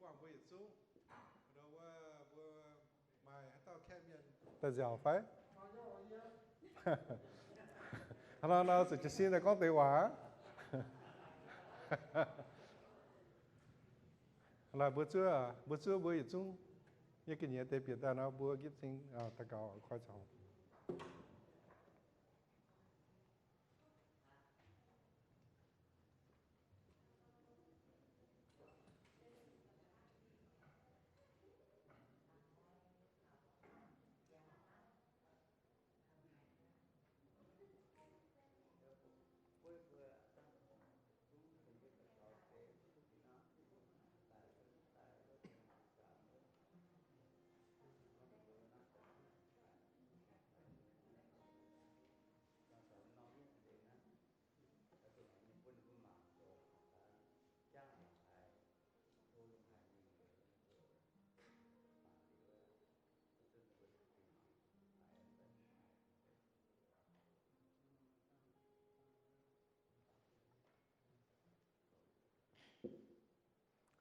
Mbuo yietc zungv, mbuo maaih haaix dauh kaeqv mienh daaih nziaauc fai? Hnangv nor, nor zuqc jiez sin daaih gorngv deix waac. Mbuo zuov, mbuo zuov mbuo yietc zungv nyei ga'nyiec deix bieqc daaih nor, mbuo gipv zingh daux gaux koi caux.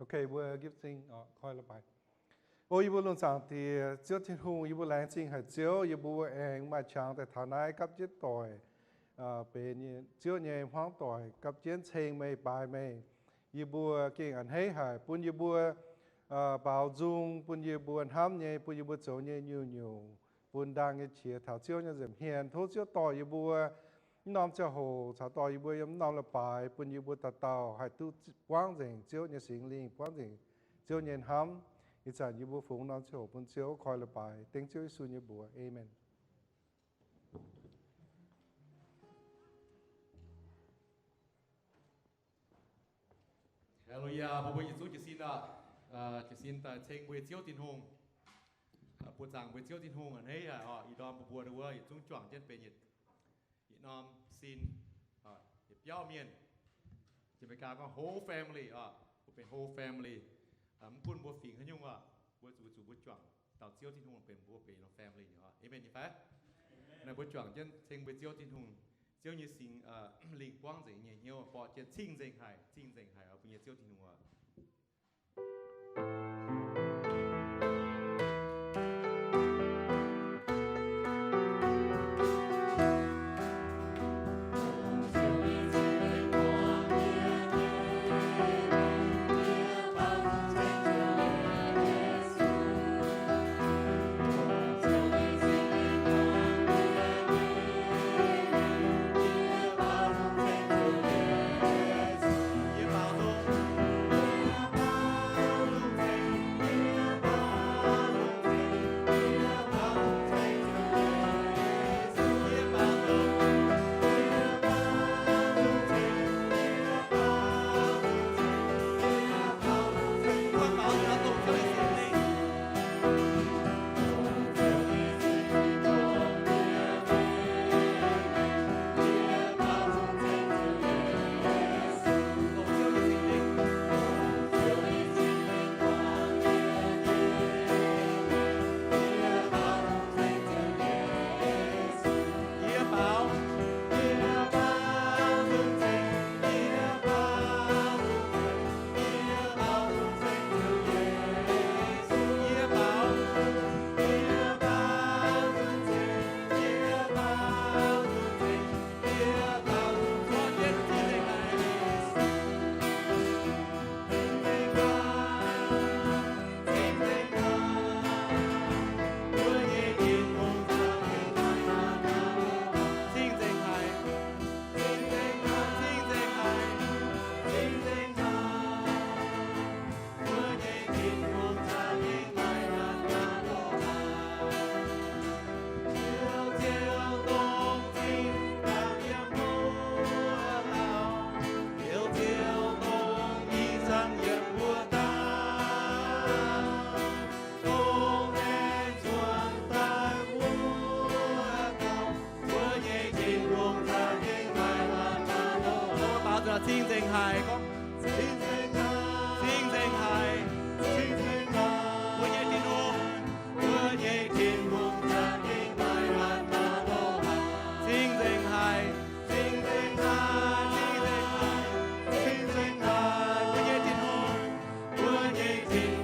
Okay, mbuo gipv zingh koi la'baaix. O yie mbuo lungh zaangc Diex, Ziouv Tin-Hungh, yie mbuo laengz zingh haic Ziouv, yie mbuo aengx maaih qangx daaih taux naaiv gapv jienv doic, benx Ziouv nyei hmuangv doic, gapv jienv ceng meih, baaix meih. Yie mbuo gengh a'hneiv haic bun yie mbuo baaux nzung, bun yie mbuo hnamv nyei, bun yie mbuo zoux nyei nyungc-nyungc, bun ndaang nyei qiex taux Ziouv nyei nza'hmien. Tov Ziouv dorh yie mbuo mv norm ziangh hoc caux dorh yie mbuo yiem mv norm la'baaix, bun yie mbuo dauh dauh haih duqv buangv nzengc Ziouv nyei Singx Lingh, buangv nzengc Ziouv nyei hnamv. Ih zanc yie mbuo fungx norm ziangh hoc bun Ziouv koi la'baaix, dengv Ziouv Yesu nyei mbuox. Aamen. Haleluya, mbuo mbuo yietc zungv jiez sin aqv. Jiez sin daaih ceng mbuo Ziouv Tin-Hungh. Buoz-zaangc mbuo Ziouv Tin-Hungh a'hneiv haic oc. Ih ndorm mbuo mbuo wuov yietc zungv juangc jienv benx yietc, yietc norm sin, yietc biauv mienh. Jiex America gorngv whole family oc. Mbuo benx whole family. Mv gunv mbuo fingx haaix nyungc oc, mbuo zuqc, zuqc mbuo juangc dauh Ziouv Tin-Hungh benx mbuo benx yietc norm family nyei oc. Amen nyei fai? Naaiv mbuo juangc jienv ceng mbuo Ziouv Tin-Hungh, Ziouv nyei Singx Lingh buangv nzengc nyei hnyouv, borqc jienv cing-nzengc haic, cing-nzengc haic oc, mbuo nyei Ziouv Tin-Hungh oc. Cing-nzengc haic, gorngv, cing-nzengc haic, cing-nzengc haic, mbuo nyei Tin-Hungh, mbuo nyei Tin-Hungh, cing-nzengc haic, cing-nzengc haic, cing-nzengc haic, cing-nzengc haic, mbuo nyei Tin-Hungh, mbuo nyei Tin-Hungh.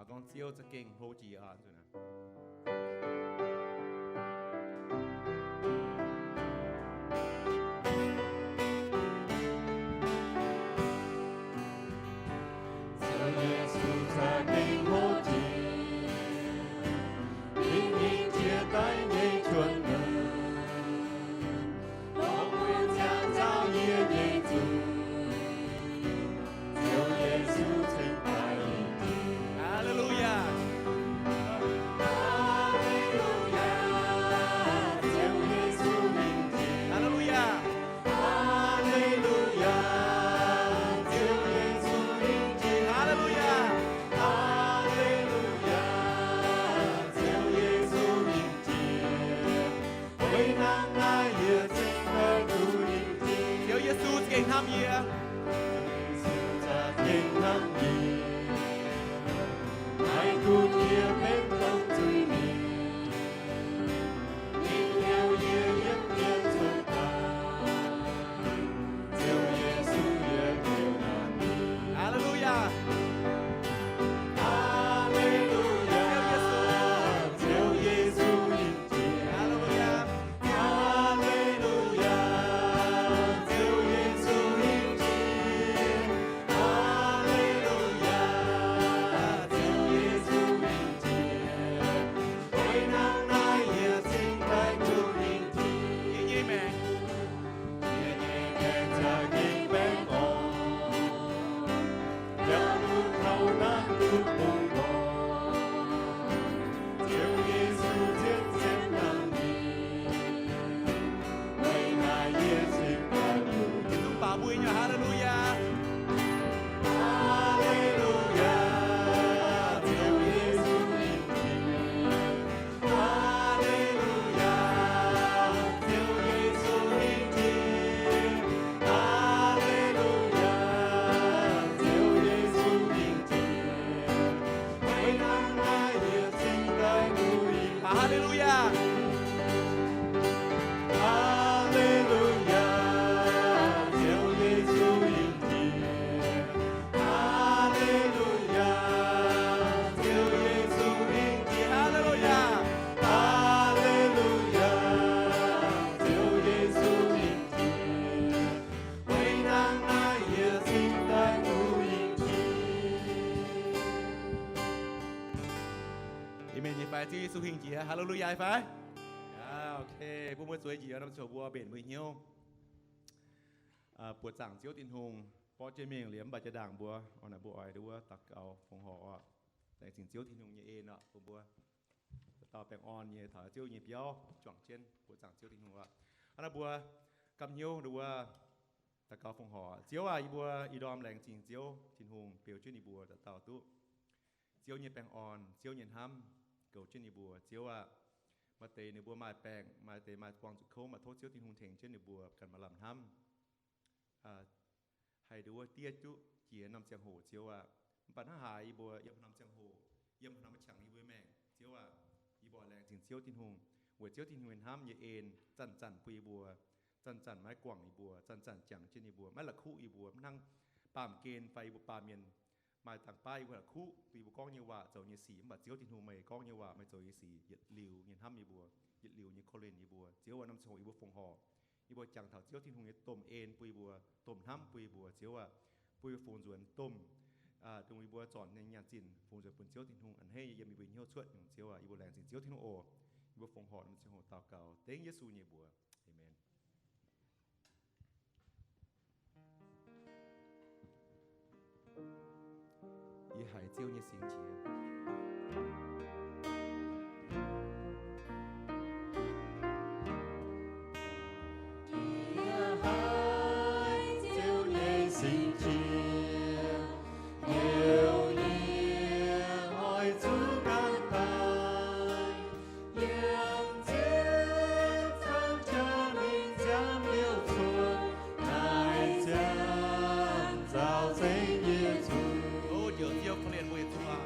Gorngv Ziouv za'gengh hlo jiex aqv. Ziouv Yesu za'gengh hlo jiex, hingh hingh jiex daaih nyei juonh, dongh mbuo ziangh nzauh yie nyei zuiz, Ziouv Yesu cingx daaih hingh jiex. Haleluya! Haleluya! Ziouv Yesu hingh jiex. Haleluya! Haleluya! Ziouv Yesu hingh jiex. Haleluya! Haleluya! Ziouv Yesu hingh jiex. Weic hnangv naaiv yie cingx daaih duqv hingh jiex. Ziouv Yesu za'gengh hnamv yie. Ziouv Yesu za'gengh hnamv yie. Maiv gunv yie benx dongh zuiz-mienh, ninh heuc yie yiem mienh cuotv daaih. Ziouv Yesu, yie heuc naaiv ninh. Haleluya! Haleluya! Ziouv Yesu, Ziouv Yesu hingh jiex. Haleluya! Haleluya! Ziouv Yesu hingh jiex. Haleluya! Ziouv Yesu hingh jiex. Weic hnangv naaiv yie cingx daaih duqv hingh jiex. Yie nyei maengc, yie nyei maengc za'gengh baengh orn, biaux duqv taux naaiv duqv bungx orn. Ziouv Yesu, zien zien hnamv ninh. Weic naaiv yie cingx daaih duqv. Yietc zungv baaux mbuo nyei. Haleluya! Haleluya! Ziouv Yesu hingh jiex. Haleluya! Ziouv Yesu hingh jiex. Haleluya! Ziouv Yesu hingh jiex. Weic hnangv naaiv yie cingx daaih duqv hingh. Haleluya! Haleluya! Ziouv Yesu hingh jiex. Haleluya! Ziouv Yesu hingh jiex. Haleluya! Haleluya! Ziouv Yesu hingh jiex. Weic hnangv naaiv yie cingx daaih duqv hingh jiex. Amen nyei fai? Ziouv Yesu hingh jiex. Haleluya fai? Aa, ok. Bun mbuo zueiz njiec norm ziangh hoc mbuo mbenc mbuo hnyouv, buoqc zaangc Ziouv Tin-Hungh. Borqv jienv mingh liuz mv baac jaa-ndaangc mbuo, oix naaic mbuo oix nduov wuov daux gaux fongc horc oc. Laengz zingh Ziouv Tin-Hungh nyei en oc, bun mbuo dauh dauh baengh orn nyei taux Ziouv nyei biauv juangc jienv buoqc zaangc Ziouv Tin-Hungh oc. Hnangv naaiv mbuo gamh hnyouv nduov wuov daux gaux fongc horc. Ziouv aac, yie mbuo ih ndorm laengz zingh Ziouv Tin-Hungh beu jienv yie mbuo dauh dauh duqv Ziouv nyei baengh orn, Ziouv nyei hnamv goux jienv yie mbuo. Ziouv aac, maaih deix ninh mbuo maaih baengc, maaih deix maaih buangh zuqc kouv, mv baac tov Ziouv Tin-Hungh tengx jienv ninh mbuo ganh maaih lamh hnamv haih nduov wuov diev duqv jiex norm ziangh hoc, Ziouv aac. Mv baac hnangv haaix yie mbuo yiem norm ziangh hoc, yiem norm qangx yie mbuo maengc, Ziouv aac, yie mbuo laengz zingh Ziouv Tin-Hungh, weic Ziouv Tin-Hungh nyei hnamv nyei en zanc-zanc bun yie mbuo, zanc-zanc maiv guangc yie mbuo, zanc-zanc jangx jienv yie mbuo, maiv la'kuqv yie mbuo. Mv hnangv baamh gen fai yie mbuo baamh mienh maaih dangh baav yie mbuo la'kuqv bun yie mbuo gorngv nyei waac, zoux nyei sic. Mv baac Ziouv Tin-Hungh meih gorngv nyei waac, meih zoux nyei sic yietc liuz nyei hnamv yie mbuo, yietc liuz nyei korv-lienh yie mbuo. Ziouv aac, norm ziangh hoc yie mbuo fongc horc, yie mbuo jangx taux Ziouv Tin-Hungh nyei domh en bun yie mbuo, domh hnamv bun yie mbuo, Ziouv aac, bun yie fungx nzuonx domh, dongh yie mbuo zornc nyei nyaanh zinh fungx nzuonx bun Ziouv Tin-Hungh a'hneiv nyei yiem yie mbuo hnyouv cuotv nyungc. Ziouv aac, yie mbuo laengz zingh Ziouv Tin-Hungh oc. Yie mbuo fongc horc norm ziangh hoc daux gaux dengv Yesu nyei mbuox. Aamen. Yie haiz Ziouv nyei singx qiex. Yie haiz Ziouv nyei singx qiex, heuc yie oix zuqc gan daaih. Yiem Ziouv camv jaax mingh ziangx liouh cuotv naaiv ziangh nzauh zengv yie zuiz. O Ziouv, korv-lienh mbuo yietc zungv aac.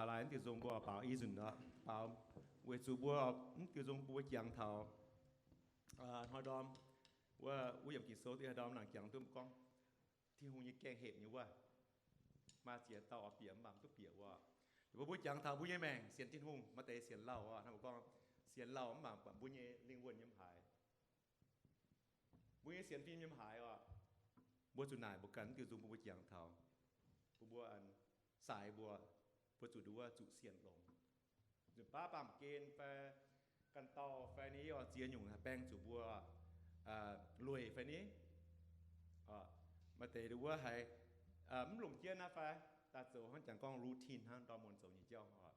Aa, laaix mv diuh nzung mbuo baaux i nzunc nor, baaux weic zuqc mbuo mv diuh nzung mbuo jangx taux hnoi ndorm wuov, wuov yiem Ging-Sou deix hnoi ndorm nangc jangx duqv gorngv Tin-Hungh nyei gaengh hepc nyei wuov. Maaih ziex dauh oix bieqc mv baac mv duqv bieqc wuov. Mbuo, mbuo jangx taux mbuo nyei maengc sienx Tin-Hungh, maaih deix sienx lauh oc. Hnangv mbuo gorngv sienx lauh mv baac mbuo nyei lingh wuonh yiem haaix, mbuo nyei sienx fim yiem haaix oc. Mbuo zuqc naaic mbuo ganh mv diuh nzung mbuo, mbuo jangx taux, bun mbuo an, saaix mbuo, mbuo zuqc nduov zuqc sienx longx. Nzunc baav baamh gen fai ganh dauh fai ni oc, ziex nyungc haih baeng zuqc mbuo lueic fai ni. Maaih deix nduov haiz mv longc jienv naaiv fai daaih zoux hnangv jangx gorngv routine hnangv ndorm mun zoux nyei jauv oc.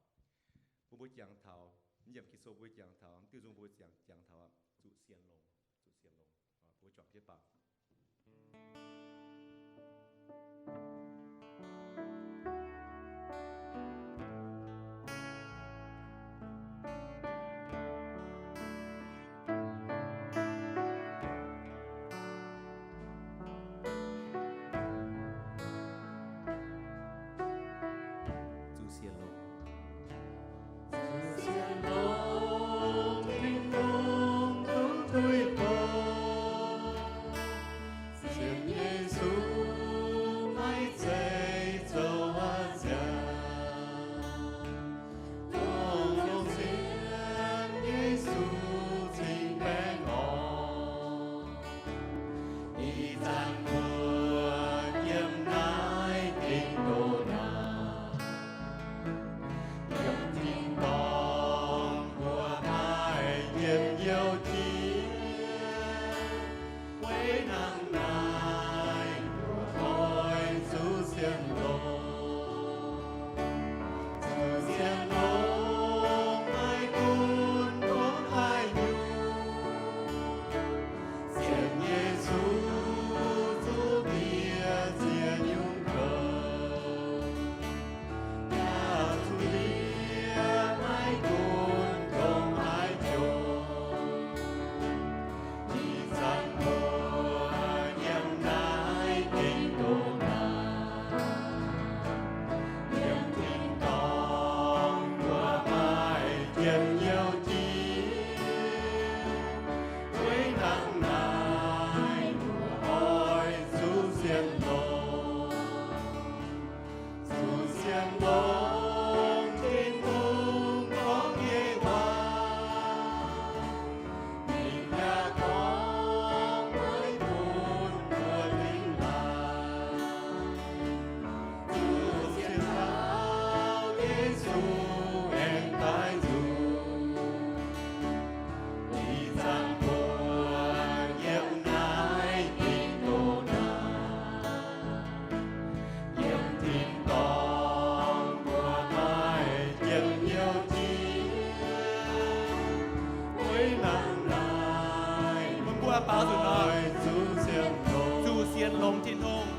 Bun mbuo jangx taux, mv yiem Ging-Sou mbuo jangx taux, mv diuh nzung mbuo jangx, jangx taux zuqc sienx longx, zuqc sienx longx. Mbuo juangc jienv baaux. Zuqc sienx longx. Zuqc sienx longx, Tin-Hungh duqv tuix bouh. Sienx Yesu maiv zeiz zoux haaix ziangx. Dongh longc sienx Yesu cingx baengh orn. Ih zanc mbuo yiem naaiv Ging-Doz naaic, yiem tin-dorngh mbuo maaih njien-youh jiex. Weic hnangv naaic mbuo oix zuqc sienx longx. Zuqc sienx longx maiv gunv gorngv haaix nyungc, sienx Yesu zuqc bieqc ziex nyungc kouv. Yaac zuqc bieqc maiv gunv dongh haaix jomc. Ih zanc mbuo yiem naaiv Ging-Doz naaic, yiem tin-dorngh mbuo maaih njien-youh jiex. Weic hnangv naaic mbuo oix zuqc sienx longx. Zuqc sienx longx Tin-Hungh gorngv nyei waac, ninh yaac gorngv maiv gunv mbuo dingh laaix. Zuqc sienx taux Yesu aengx daaih nzunc. Ih zanc mbuo yiem naaiv Ging-Doz naaic, yiem tin-dorngh mbuo maaih njien-youh jiex. Weic hnangv naaic, mbuo baaux nzunc nor, zuqc sienx longx, zuqc sienx longx Tin-Hungh.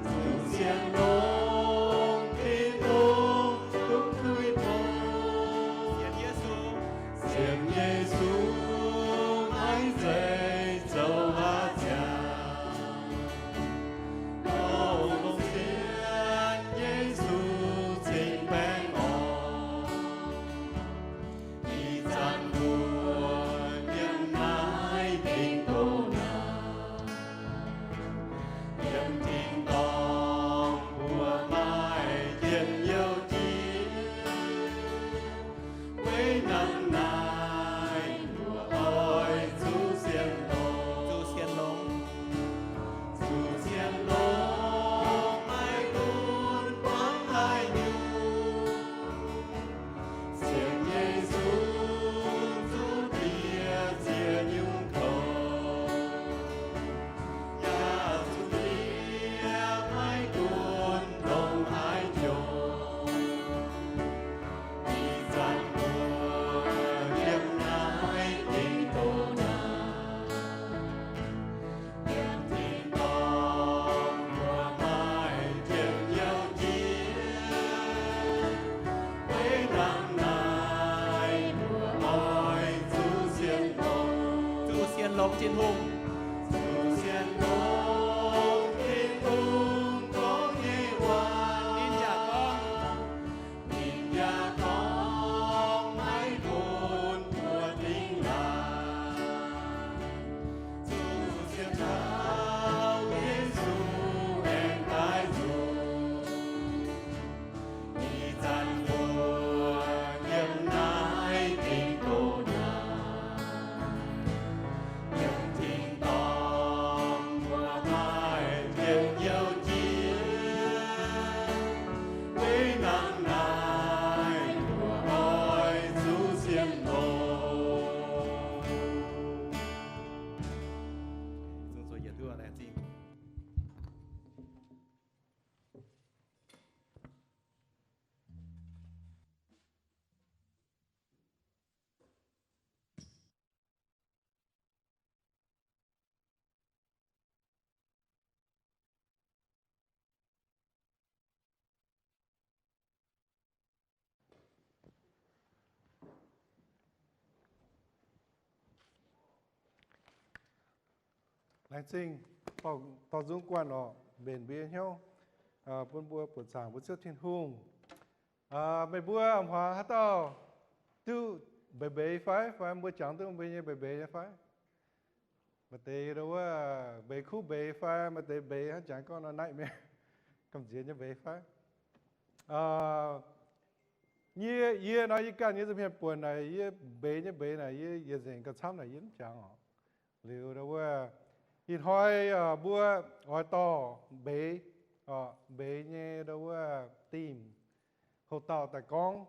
Zuqc sienx longx Tin-Hungh duqv tuix bouh. Sienx Yesu, sienx Yesu maiv zeiz zoux haaix ziangx. Dongh longc sienx Yesu cingx baengh orn. Ih zanc mbuo yiem naaiv Ging-Doz naaic, yiem tin-dorngh mbuo maaih njien-youh jiex. Weic hnangv naaic mbuo oix zuqc sienx longx, zuqc sienx longx, zuqc sienx longx maiv gunv gorngv haaix nyungc. Sienx Yesu zuqc bieqc ziex nyungc kouv, yaac zuqc bieqc maiv gunv dongh haaix jomc. Ih zanc mbuo yiem naaiv Ging-Doz naaic, yiem tin-dorngh mbuo maaih njien-youh jiex. Weic hnangv naaic mbuo oix zuqc sienx longx, zuqc sienx longx Tin-Hungh, zuqc sienx longx Tin-Hungh gorngv nyei waac. Ninh yaac gorngv, ninh Laengz zingh dorh nzung guanh oc, mbenc mbuo nyei hnyouv, bun mbuo buoqc zaangc mbuo Ziouv Tin-Hungh. Meih mbuo hmuangx haaix dauh duqv mbeix mbeix fai? Fai mbuo jangx duqv mbuo nyei mbeix mbeix nyei fai? Maaih deix wuov mbeix kuv mbeix fai, maaih deix mbeix hnangv jangx gorngv nor naaiv mienh gamh nziex nyei mbeix fai? Yie, yie nor yie ganh nyei nza'hmien buonc naaic, yie mbeix nyei mbeix naaic, yie yietc nzengc gauh camv naaic yie mv jangx oc. Liuz wuov, ih hnoi mbuo oix dorh mbeix, mbeix nyei wuov dimh houx dauh daaih gorngv.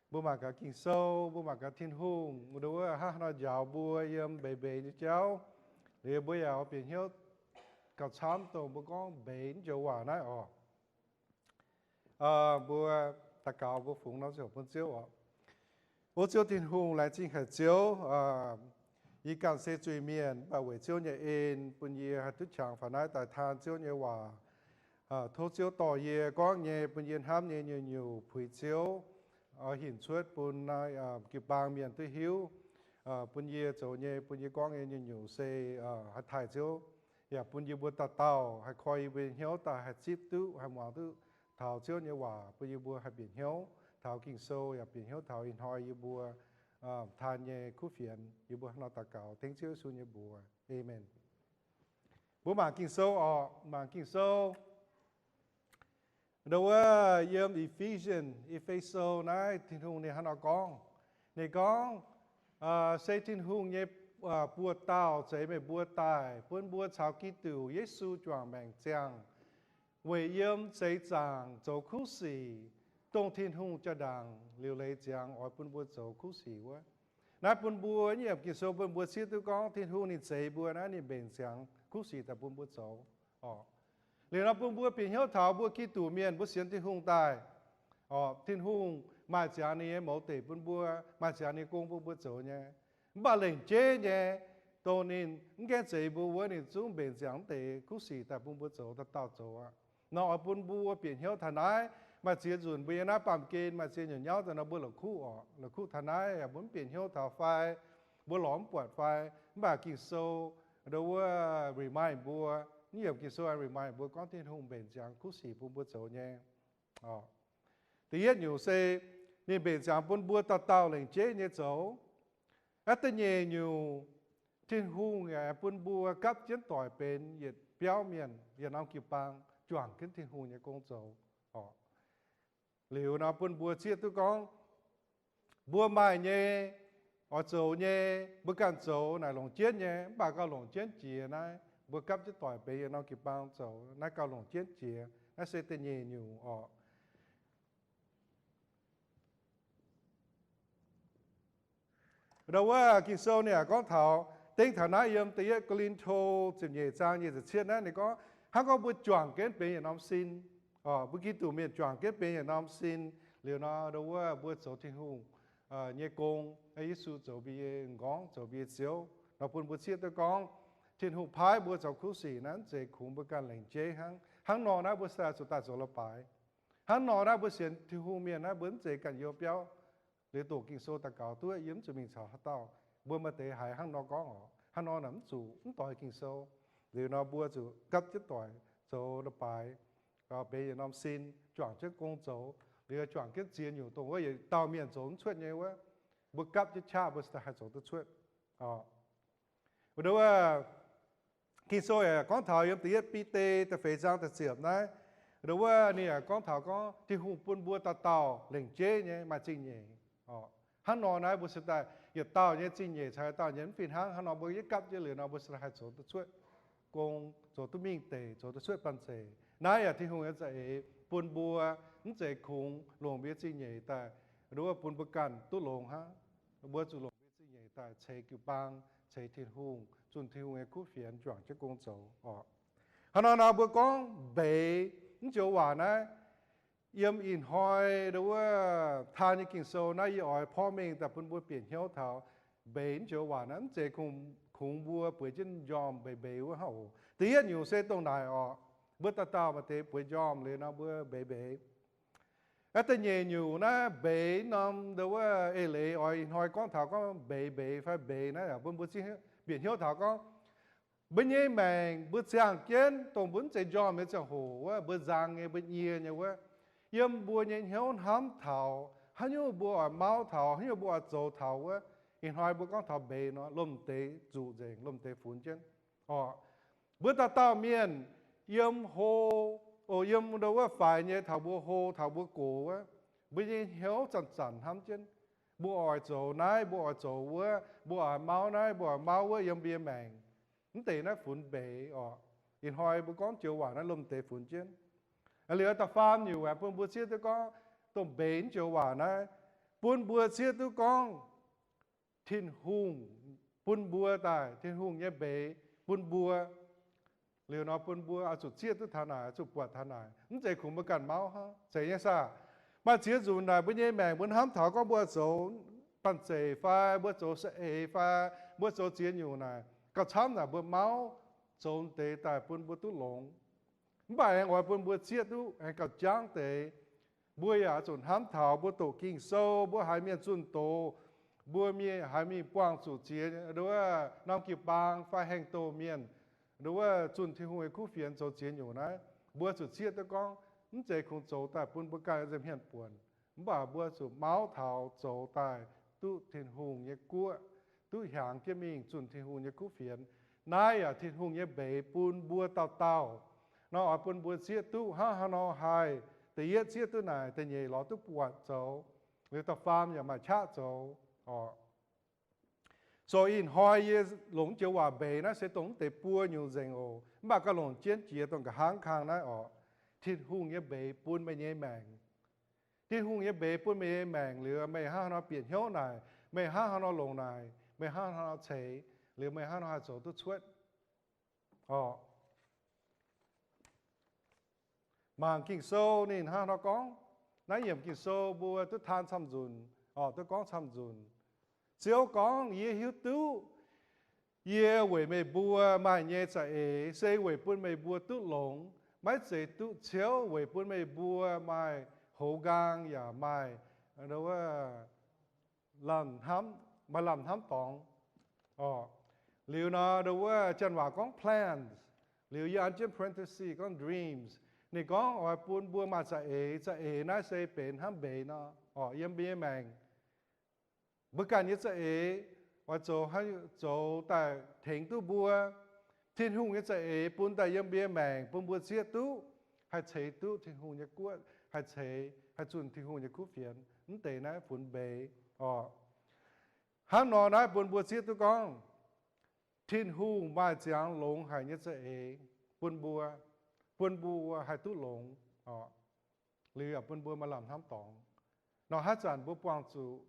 Mbuo mangc gaax Ging-Sou, mbuo mangc gaax Tin-Hungh wuov hnangv haaix nor njaaux mbuo yiem mbeix mbeix nyei jauv. Liuz mbuo yaac oix bieqc hnyouv gauh camv dongh mbuo gorngv mbeix naaiv joux waac naaiv oc. Mbuo daux gaux, mbuo fungx norm ziangh hoc bun Ziouv oc. O Ziouv Tin-Hungh, laengz zingh haic Ziouv. Yie ganh se zuiz-mienh, mv baac weic Ziouv nyei en bun yie haih duqv qangx faaux naaiv daaih taan Ziouv nyei waac. Tov Ziouv dorh yie gorngv nyei bun yie hnamv nyei nyungc-nyungc puix Ziouv, oix hinc cuotv bun naaiv jiu-baang mienh duqv hiuv, bun yie zoux nyei, bun yie gorngv nyei nyungc-nyungc se haih taaih Ziouv, yaac bun yie mbuo dauh dauh haih koi yie mbuo nyei hnyouv daaih haih zipv duqv, haih muangx duqv taux Ziouv nyei waac, bun yie mbuo haih bieqc hnyouv taux Ging-Sou, yaac bieqc hnyouv taux ih hnoi yie mbuo taan nyei kuv fienx. Yie mbuo hnangv nor daux gaux dengv Ziouv Yesu nyei mbuox. Aamen. Mbuo mangc Ging-Sou oc. Mangc Ging-Sou ndau wuov yiem Ephesians, E^fe^so naaiv, Tin-Hungh ninh hnangv nor gorngv. Ninh gorngv, Se Tin-Hungh nyei buoz-dauh zeix meih mbuo daaih, bun mbuo caux Giduc Yesu juangc maengc ziangh, weic yiem seix zaangc zoux kuv sic, dongh Tin-Hungh jaa-ndaangc liuc leiz ziangx oix bun mbuo zoux kuv sic wuov. Naaiv bun mbuo, yiem Ging-Sou bun mbuo zieqv duqv gorngv Tin-Hungh ninh zeix mbuo naaiv ninh mbenc ziangx kuv sic daaih bun mbuo zoux. Liuz nor bun mbuo bieqc hnyouv taux mbuo Giduc mienh, mbuo sienx Tin-Hungh daaih, Tin-Hungh maaih ziangx ninh nyei mouz deic bun mbuo, maaih ziangx ninh nyei gong bun mbuo zoux nyei. Mv baac lengc jeiv nyei, dongh ninh mv gaengh zeix mbuo wuov, ninh zungv mbenc ziangx mv deix kuv sic daaih bun mbuo zoux, dauh dauh zoux aqv. Nor oix bun mbuo bieqc hnyouv taux naaiv. Maaih ziex nzunc mbuo yiem naaiv baamh gen maaih ziex nyungc nyauv daaih nor mbuo la'kuqv oc, la'kuqv taux naaiv yaac mbuo mv bieqc hnyouv taux fai, mbuo lorz mv buatc fai. Mv baac Ging-Sou ndau wuov remind mbuo, yiem Ging-Sou remind mbuo gorngv Tin-Hungh mbenc ziangx kuv sic bun mbuo zoux nyei. Da'yietv nyungc se ninh mbenc ziangx bun mbuo dauh dauh lengc jeiv nyei zoux. Aqv da'nyeic nyungc, Tin-Hungh yaac bun mbuo gapv jienv doic benx yietc biauv mienh, yietc norm jiu-baang juangc jienv Tin-Hungh nyei gong zoux. Liuz nor bun mbuo zieqv duqv gorngv, mbuo maaih nyei, oix zoux nyei, mbuo ganh zoux naaic longc jienv nyei, mv baac gauh longc jienv jiex naaiv, mbuo gapv jienv doic benx yietc norm jiu-baang zoux naaiv gauh longc jienv jiex. Naaiv se da'nyeic nyungc oc. Ndau wuov Ging-Sou ninh yaac gorngv taux, dengv taux naaiv yiem da'yietv Ko^lin^to ziepc nyeic zaang nyic ziepc cietv naaiv ninh gorngv, hnangv gorngv mbuo juangc jienv benx yietc norm sin, mbuo Giduc mienh juangc jienv benx yietc norm sin. Liuz nor ndau wuov mbuo zoux Tin-Hungh nyei gong, Yesu zoux mbuo nyei m'nqorngv, zoux mbuo nyei Ziouv nor bun mbuo zieqv duqv gorngv, Tin-Hungh paaiv mbuo zoux kuv sic naaiv mv zeiz kungx mbuo ganh lengc jeiv hnangv. Hnangv nor naaiv mbuo se zuqc daaih zoux la'baaix. Hnangv nor naaiv mbuo sienx Tin-Hungh mienh naaiv mbuo mv zeiz ganh youh biauv. Liuz doqc Ging-Sou daux gaux duqv yie mv zuqc mingh caux haaix dauh. Mbuo maaih deix haiz hnangv nor gorngv oc. Hnangv nor naaic mv zuqc, mv doix Ging-Sou. Liuz nor mbuo zuqc gapv jienv doic zoux la'baaix, benx yietc norm sin, juangc jienv gong zoux. Liuz juangc jienv ziex nyungc dongh wuov yietc dauh mienh zoux mv cuotv nyei wuov, mbuo gapv jienv qaqv mbuo se daaih haih zoux duqv cuotv. Wuov Ging-Sou yaac gorngv taux yiem da'yietv Bide da'feix zaang da'ziepc naaiv, wuov ninh yaac gorngv taux gorngv Tin-Hungh bun mbuo dauh dauh lengc jeiv nyei maaih zingh nyeic. Hnangv nor naaiv mbuo se daaih yietc dauh nyei zingh nyeic caux yietc dauh nyei mv fih hnangv. Hnangv nor mbuo yietv gapv jienv liuz nor mbuo se daaih haih zoux duqv cuotv gong, zoux duqv mingh deic, zoux duqv cuotv banh zeic. Naaiv yaac Tin-Hungh nyei za'eix bun mbuo, mv zeiz kungx longc mbuo nyei zingh nyeic daaih, wuov bun mbuo ganh duqv longx hnangv. Mbuo zuqc longc mbuo nyei zingh nyeic daaih ceix jiu-baang, ceix Tin-Hungh, zunh Tin-Hungh nyei kuv fienx juangc jienv gong zoux oc. Hnangv nor nor mbuo gorngv mbeix naaiv joux waac naaiv, yiem ih hnoi wuov taan nyei Ging-Sou naaiv yie oix porv mengh daaih bun mbuo bieqc hnyouv taux mbeix naaiv joux waac naaiv mv zeiz kungx mbuo bueix jienv m'njormh mbeix mbeix wuov hnangv oc. Da'yietv nyungc se dongh naaic oc, mbuo dauh dauh maaih deix bueix m'njormh liuz nor mbuo mbeix mbeix. Aqv da'nyeic nyungc naaiv mbeix norm ndau wuov eix leiz oix ih hnoi gorngv taux gorngv mbeix mbeix fai mbeix naaiv yaac bun mbuo bieqc hnyouv taux gorngv Mbuo nyei maengc mbuo ziangh jienv, dongh mbuo mv zeiz njormh nyei ziangh hoc wuov, mbuo nzang nyei, mbuo nyie nyei wuov, yiem mbuo nyei hnyouv hnamv taux haaix nyungc mbuo oix mauv taux, haaix nyungc mbuo oix zoux taux wuov, ih hnoi mbuo gorngv taux mbeix nor, lomh deix zuqc nzengc, lomh deix funx jienv. Orqc, mbuo dauh dauh mienh yiem hlo, o, yiem ndo wuov faix nyei taux mbuo hlo taux mbuo gox wuov, mbuo nyei hnyouv zanc-zanc hnamv jienv, mbuo oix zoux naaiv, mbuo oix zoux wuov, mbuo oix mauv naaiv, mbuo oix mauv wuov yiem mbuo nyei maengc. Mv deix naaiv funx mbeix orqc. Ih hnoi mbuo gorngv joux waac naaiv lomh deix funx jienv. Liuz da'faam nyungc aeqv, bun mbuo zieqv duqv gorngv dongh mbeix joux waac naaiv, bun mbuo zieqv duqv gorngv Tin-Hungh bun mbuo daaih, Tin-Hungh nyei mbeix bun mbuo. Liuz nor bun mbuo oix zuqc zieqv duqv taux naaic, zuqc buatc taux naaic, mv zeiz kungx mbuo ganh mauv hnangv. Zeiz nyei saah? Maaih ziex nzunc naaic mbuo nyei maengc mbuo hnamv taux gorngv mbuo zoux banh zeic fai mbuo zoux saeng-eix fai mbuo zoux ziex nyungc naaic, gauh camv naaic mbuo mauv zoux deix daaih bun mbuo duqv longx. Mv baac aengx oix bun mbuo zieqv duqv aengx gauh jangv deix. Mbuo yaac zuqc hnamv taux mbuo doqc Ging-Sou, mbuo haiz mienh zunh doz, mbuo mienh haiz mingh buangh zuqc ziex, ndo wuov norm jiu-baang fai hengx doh mienh, ndo wuov zunh Tin-Hungh nyei kuv fienx zoux ziex nyungc naaiv, mbuo zuqc zieqv duqv gorngv mv zeiz kungx zoux daaih bun mbuo ganh nza'hmien buonc, mv baac mbuo zuqc mauv taux zoux daaih duqv Tin-Hungh nyei guoqv, duqv hiaangx jienv mingh zunh Tin-Hungh nyei kuv fienx. Naaiv yaac Tin-Hungh nyei mbeix bun mbuo dauh dauh. Nor oix bun mbuo zieqv duqv hnangv haaix nor haih, da'yietv zieqv duqv naaic, da'nyeic lorz duqv buatc zoux, liuz da'faam yaac maaih qaqv zoux orqc. So ih hnoi yie longc joux waac mbeix naaiv se dongh mv deix buo nyungc nzengc oc. Mv baac gauh longc jienv jiex dongh nqa'haav kang naaiv orqc. Tin-Hungh nyei mbeix bun meih nyei maengc. Tin-Hungh nyei mbeix bun meih nyei maengc liuz, meih hnangv haaix nor bieqc hnyouv naaic, meih hnangv haaix nor longc naaic, meih hnangv haaix nor ceix, liuz meih hnangv haaix nor haih zoux duqv cuotv orqc. Mangc Ging-Sou ninh hnangv haaix nor gorngv. Naaiv yiemc Ging-Sou mbuo duqv taan camv nzunc orqc, duqv gorngv camv nzunc. Ziouv gorngv, Yie hiuv duqv yie weic meih mbuo maaih nyei za'eix se weic bun meih mbuo duqv longx, maiv zeiz duqv ciouv weic bun meih mbuo maaih hoz nqaang yaac maaih, ndo wuov, lamh hnamv, maaih lamh hnamv dorngx orqc. Liuz nor, ndo wuov janx waac gorngv plans, liuz yie an jienv parenthesis gorngv dreams. Ninh gorngv oix bun mbuo maaih za'eix. Za'eix naaiv se benx hnangv mbeix nor orqc, yiem mbuo nyei maengc. Mbuo ganh nyei za'eix oix zoux, zoux daaih tengx duqv mbuo. Tin-Hungh nyei za'eix bun daaih yiem mbuo nyei maengc, bun mbuo zieqv duqv, haih ceix duqv Tin-Hungh nyei guoqv, haih ceix, haih zunh Tin-Hungh nyei kuv fienx. Mv deix naaiv funx mbeix orqc. Hnangv nor naaiv bun mbuo zieqv duqv gorngv Tin-Hungh maaih ziangx longx haic nyei za'eix bun mbuo, bun mbuo haih duqv longx orqc. Liuz yaac bun mbuo maaih lamh hnamv dorngx. Nor haaix zanc mbuo buangh zuqc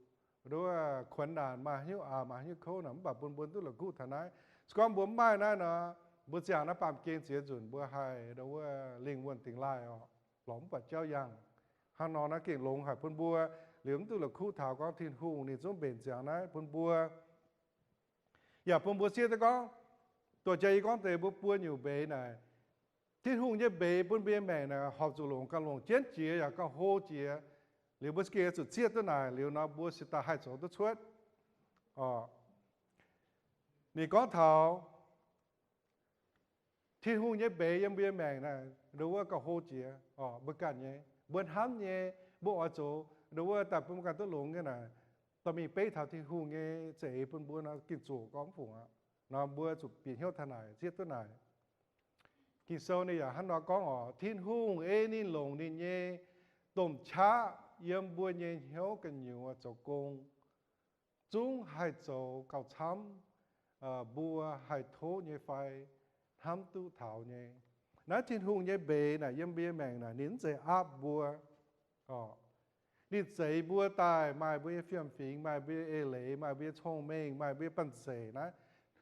ndo wuov kuonx naanc, maaih haaix nyungc aac, maaih haaix nyungc kouv naaic, mv baac bun mbuo duqv la'kuqv taux naaiv. Se gorngv mbuo mv maaih naaiv nor, mbuo ziangh naaiv baamh gen ziex nzunc mbuo haih ndo wuov lingh wuonh dingx laaih orqc, lorz mv buatc jauv yangh. Hnangv nor naaiv gengh longx haic bun mbuo. Liuz mv duqv la'kuqv taux gorngv Tin-Hungh ninh zungv mbenc ziangx naaiv bun mbuo. Yaac bun mbuo zieqv duqv gorngv, doqc jaax yie gorngv deix mbuo buo nyungc mbeix naaic, Tin-Hungh nyei mbeix bun mbuo nyei maengc naaic horpc zuqc longc, gauh longc jienv jiex yaac gauh hlo jiex. Liuz mbuo gengh zuqc zieqv duqv naaic liuz nor, mbuo cingx daaih haih zoux duqv cuotv. Ninh gorngv taux Tin-Hungh nyei mbeix yiem mbuo nyei maengc naaic, ndo wuov gauh hlo jiex orqc, mbuo ganh nyei, mbuo hnamv nyei, mbuo oix zoux, ndo wuov daaih bun mbuo ganh duqv longx nyei naaic, dorh mingh beiv taux Tin-Hungh nyei za'eix bun mbuo nor, gengh zoqc gorngv mv fungc aqv. Nor mbuo zuqc bieqc hnyouv taux naaic, zieqv duqv naaic. Ging-Sou ninh yaac hnangv nor gorngv orqc, Tin-Hungh ei ninh longc ninh nyei domh qaqv yiem mbuo nyei hnyouv gu'nyuoz zoux gong, zungv haih zoux gauh camv mbuo haih tov nyei fai hnamv duqv taux nyei. Naaiv Tin-Hungh nyei mbeix naaic yiem mbuo nyei maengc naaic ninh mv zeiz aapv mbuo. Ninh zeix mbuo daaih maaih mbuo nyei fiem-fingx, maaih mbuo nyei eix leiz, maaih mbuo nyei cong-mengh, maaih mbuo nyei banh zeic naaiv.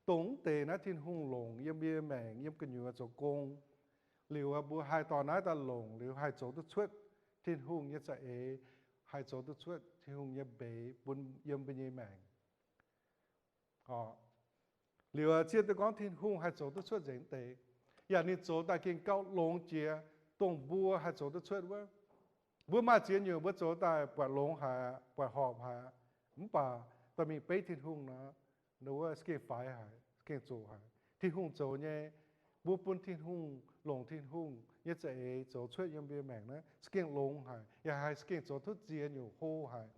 Dongh mv deix naaiv Tin-Hungh longc yiem mbuo nyei maengc yiem gu'nyuoz zoux gong. Liuz mbuo haih dorh naaiv daaih longc liuz haih zoux duqv cuotv Tin-Hungh nyei za'eix, haih zoux duqv cuotv Tin-Hungh nyei mbeix bun yiem mbuo nyei maengc. Liuz zieqv duqv gorngv Tin-Hungh haih zoux duqv cuotv nzengc mv deix, yaac ninh zoux daaih gengh gauh longx jiex dongh mbuo haih zoux duqv cuotv wuov. Mbuo maaih ziex nyungc mbuo zoux daaih buatc longx haic, buatc horpc haic, mv baac dorh mingh beiv Tin-Hungh nor, wuov gengh faix haic, gengh zoqc haic. Tin-Hungh zoux nyei, mbuo bun Tin-Hungh, longc Tin-Hungh nyei za'eix zoux cuotv yiem mbuo maengc naaiv, za'gengh longx haic, yaac haih za'gengh zoux duqv ziex nyungc hlo haic,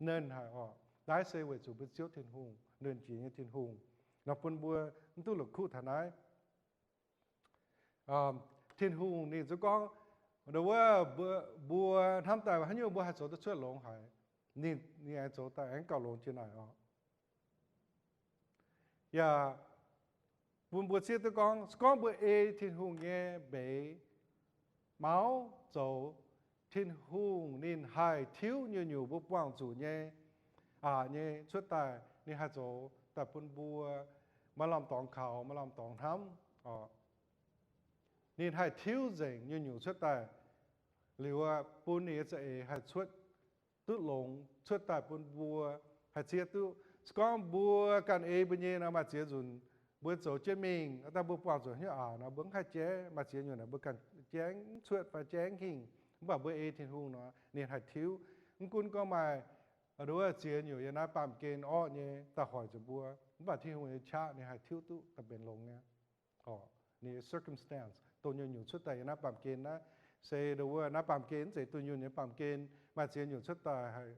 nernh haic oc. Naaiv se weic zuqc mbuo Ziouv Tin-Hungh, nernh jiex nyei Tin-Hungh, nor bun mbuo mv duqv la'kuqv taux naaiv. Tin-Hungh ninh zungv gorngv, wuov, mbuo hnamv daaih haaix nyungc mbuo haih zoux duqv cuotv longx haic, ninh, ninh aengx zoux daaih aengx gauh longx jiex naaic oc. Yaac bun mbuo zieqv duqv gorngv, se gorngv mbuo ei Tin-Hungh nyei mbeix, mauv zoux, Tin-Hungh ninh haih tiuv nyungc-nyungc mbuo buangh zuqc nyei, aqc nyei cuotv daaih, ninh haih zoux daaih bun mbuo maaih lamh dorngx kaux, maaih lamh dorngx hnamv oc. Ninh haih tiuv nzengc nyungc-nyungc cuotv daaih, liuz bun ninh nyei za'eix haih cuotv duqv longx, cuotv daaih bun mbuo haih zieqv duqv. Se gorngv mbuo ganh ei mbuo nyei nor, maaih ziex nzunc mbuo zoux jienv mingh, daaih mbuo buangh zuqc hnyouv aqc nor, mbuo mv haih jaiv, maaih ziex nyungc naaic mbuo ganh jaiv mv cuotv fai jaiv mv hingh. Mv baac mbuo ei Tin-Hungh nor, ninh haih tiuv. Mv gunv gorngv maaih nduov ziex nyungc yiem naaiv baamh gen orqv nyei daaih hoic zuqc mbuo, mv baac Tin-Hungh nyei qaqv ninh haih tiuv duqv daaih benx longx nyei. Ninh nyei circumstance, dongh nyungc-nyungc cuotv daaih yiem naaiv baamh gen naaiv, se nduov naaiv baamh gen mv zeiz dunh yunh nyei baamh gen, maaih ziex nyungc cuotv daaih haih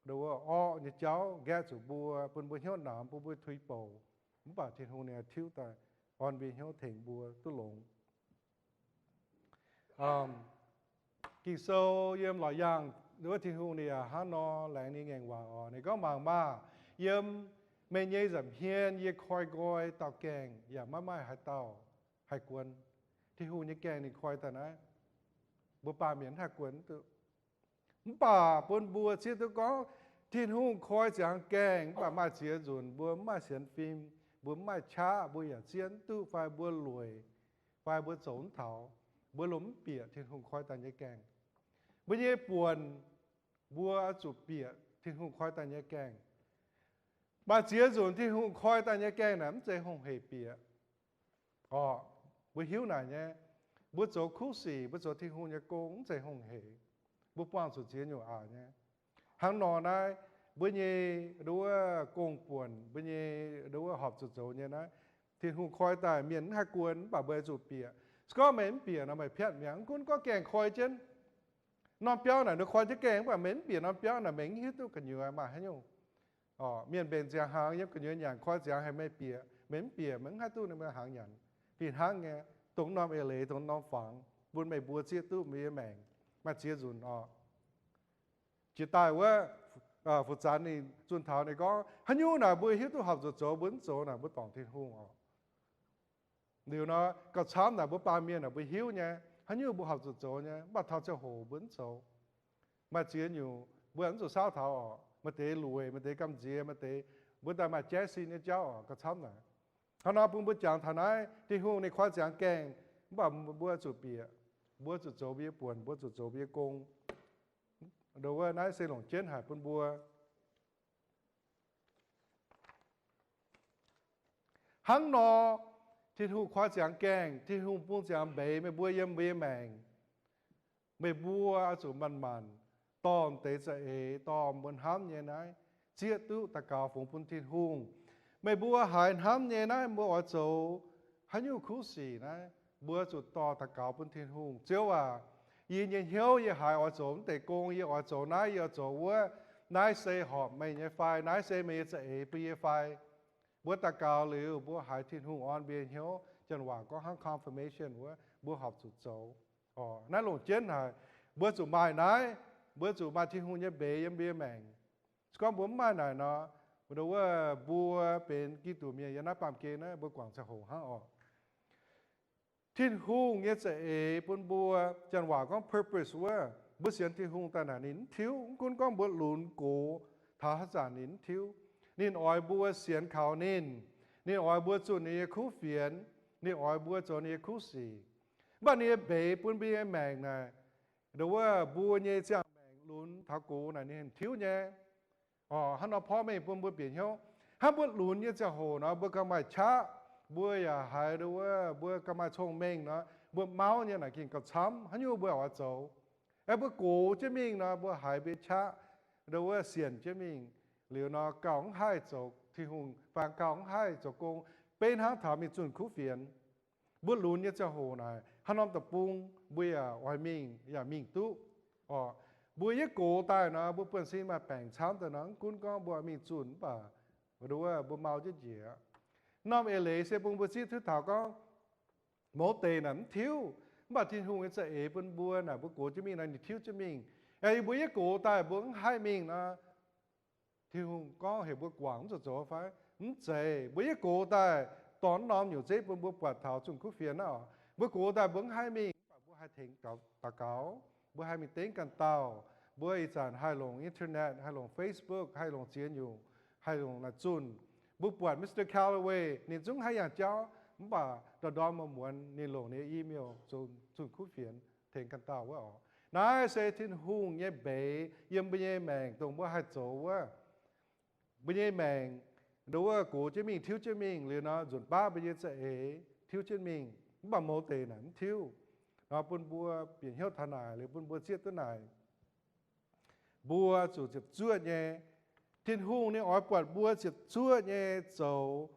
nduov orqv nyei jauv nqaeqv zuqc mbuo, bun mbuo hnyouv namx, bun mbuo tuix bouc. Mv baac Tin-Hungh ninh tiuv daaih orn mbuo hnyouv tengx mbuo duqv longx. Ging-Sou yiem Laauc Yaangh wuov Tin-Hungh ninh yaac hnangv nor laengz ninh ngaengc waac oc. Ninh gorngv, mangc maah! Yiem meih nyei nza'hmien yie koi nqoi dauh gaengh yaac maiv maaih haaix dauh haih guon. Tin-Hungh nyei gaengh ninh koi daaih naaiv, mbuo baamh mienh mv haih guon duqv. Mv baac bun mbuo zieqv duqv gorngv, Tin-Hungh koi ziangx gaengh, mv baac maaih ziex nzunc mbuo mv maaih sienx fim, mbuo mv maaih qaqv, mbuo yaac zieqv mv duqv fai mbuo lueic, fai mbuo zoux mv taux, mbuo lomh mv bieqc Tin-Hungh koi daaih nyei gaengh. Mbuo nyei buonc, mbuo zuqc bieqc Tin-Hungh koi daaih nyei gaengh. Maaih ziex nzunc Tin-Hungh koi daaih nyei gaengh naaic mv zeiz hungh heic bieqc. Orqc, mbuo hiuv naaic nyei, mbuo zoux kuv sic, mbuo zoux Tin-Hungh nyei gong mv zeiz hungh heic. Mbuo buangh zuqc ziex nyungc aqc nyei. Hnangv nor naaiv, mbuo nyei nduov gong-buonc, mbuo nyei nduov horpc zuqc zoux nyei naaiv, Tin-Hungh koi daaih mienh mv haih guon, mv baac mbuo zuqc bieqc. Se gorngv meih mv bieqc nor, meih piatv mi'aqv. Mv gunv gorngv gaengh koi jienv norm biauv naaic, ninh koi jienv gaengh, mv baac meih mv bieqc norm biauv naaic, meih mv hiuv duqv gu'nyuoz maaih haaix nyungc. Mienh mbenc ziangx hnaangx yiem gu'nyuoz nyanc, koi ziangx haaix meih bieqc, meih mv bieqc, meih mv haih duqv ninh mbuo hnaangx nyanc. Fih hnangv nyei, dongh norm eix leiz, dongh norm fangx, bun meih mbuo zieqv duqv mbuo nyei maengc maaih ziex nzunc orqc. Jiex daaih wuov, Fu Zanx ninh zunh taux ninh gorngv, haaix nyungc naaic mbuo hiuv duqv horpc zuqc zoux, mbuo mv zoux naaic mbuo dorngc Tin-Hungh orqc. Liuz nor, gauh camv naaic mbuo baamh mienh naaic mbuo hiuv nyei, haaix nyungc mbuo horpc zuqc zoux nyei, mv baac taux ziangh hoc mbuo mv zoux. Maaih ziex nyungc mbuo mv zuqc saauv taux orqc. Maaih deix lueic, maaih deix gamh nziex, maaih deix mbuo daaih maaih jaiv sin nyei jauv orqc, gauh camv naaic. Hnangv nor bun mbuo jangx taux naaiv, Tin-Hungh ninh koi ziangx gaengh, mv baac mbuo zuqc bieqc, mbuo zuqc zoux mbuo nyei buonc, mbuo zuqc zoux mbuo nyei gong. Nduov wuov naaiv se longc jienv haic bun mbuo. Hnangv nor, Tin-Hungh koi ziangx gaengh, Tin-Hungh bun ziangx mbeix meih mbuo yiem mbuo nyei maengc. Meih mbuo oix zuqc manc-manc, dorh deix za'eix, dorh mbuo hnamv nyei naaiv, zieqv duqv daux gaux fungx bun Tin-Hungh. Meih mbuo haiz hnamv nyei naaiv mbuo oix zoux haaix nyungc kuv sic naaiv, mbuo zuqc dorh daux gaux bun Tin-Hungh. Ziouv aac, yie nyei hnyouv yie haiz oix zoux mv deix gong, yie oix zoux naaiv, yie oix zoux wuov. Naaiv se horpc meih nyei fai? Naaiv se meih nyei za'eix bun yie fai? Mbuo daux gaux liuz, mbuo haiz Tin-Hungh orn mbuo nyei hnyouv, janx waac gorngv hnangv confirmation wuov, mbuo horpc zuqc zoux. Orqc, naaiv longc jienv haic. Mbuo zuqc maaih naaiv, mbuo zuqc maaih Tin-Hungh nyei mbeix yiem mbuo nyei maengc. Se gorngv mbuo mv maaih naaic nor, wuov mbuo benx Giduc mienh yiem naaiv baamh gen naaiv, mbuo guangc ziangh hoc hnangv orqc. Tin-Hungh nyei za'eix bun mbuo, janx waac gorngv purpose wuov, mbuo sienx Tin-Hungh daaih naaic ninh mv tiuv. Mv gunv gorngv mbuo lunx gox taux haaix zanc ninh mv tiuv. Ninh oix mbuo sienx kaux ninh. Ninh oix mbuo zunh ninh nyei kuv fienx. Ninh oix mbuo zoux ninh nyei kuv sic. Mv baac ninh nyei mbeix bun mbuo nyei maengc naaic, nduov wuov mbuo nyei ziangh maengc lunx taux gox naaic ninh tiuv nyei. Orqc, hnangv nor porv mengh bun mbuo bieqc hnyouv. Hnangv mbuo lunx nyei ziangh hoc nor, mbuo gauh maaih qaqv, mbuo yaac haiz nduov wuov mbuo gauh maaih cong-mengh nor, mbuo mauv nyei naaic gengh gauh camv, haaix nyungc mbuo oix zoux. Aeqv, mbuo gox jienv mingh nor, mbuo haiz mbuo qaqv nduov wuov sienc jienv mingh liuz nor, gauh mv haih zoux Tin-Hungh faang gauh mv haih zoux gong, beiv hnangv taux mingh zunh kuv fienx. Mbuo lunx nyei ziangh hoc naaic, haaix norm deic-bung mbuo yaac oix mingh, yaac mingh duqv. Orqc, mbuo yietv gox daaih nor, mbuo buonv-sin maaih baengc camv daaih nor, mv gunv gorngv mbuo mingh zunh mv baac nduov mbuo mau jienv njiec. Norm eix leiz se bun mbuo zieqv duqv taux gorngv mouz deix naaic mv tiuv, mv baac Tin-Hungh nyei za'eix bun mbuo naaic, mbuo gox jienv mingh nor ninh tiuv jienv mingh. Yaac mbuo yietv gox daaih mbuo mv haih mingh nor, Tin-Hungh gorngv heuc mbuo guangc mv zuqc zoux fai? Mv zeiz. Mbuo yietv gox daaih, dorh norm nyungc zeiv bun mbuo buatc taux zunh kuv fienx naaiv oc. Mbuo gox daaih mbuo mv haih mingh, mv baac mbuo haih tengx daux gaux, mbuo haih mingh dengv ganh dauh, mbuo ih zanc haih longc internet, haih longc Facebook, haih longc ziex nyungc, haih longc naaic zunh. Mbuo buatc Mister Callaway ninh zungv haih yangh jauv, mv baac ndorm ndorm muonz ninh longc ninh nyei email zunh kuv fienx tengx ganh dauh wuov oc. Naaiv se Tin-Hungh nyei mbeix yiem mbuo nyei maengc dongh mbuo haih zoux wuov. Mbuo nyei maengc, nduov, gox jienv mingh, tiuv jienv mingh, liuz nor nzunc baav mbuo nyei za'eix tiuv jienv mingh, mv baac mouz deix naaic mv tiuv. Nor bun mbuo bieqc hnyouv taux naaic, liuz bun mbuo zieqv duqv naaic, mbuo zuqc ziepc zuoqv nyei. Tin-Hungh ninh oix buatc mbuo ziepc zuoqv nyei zoux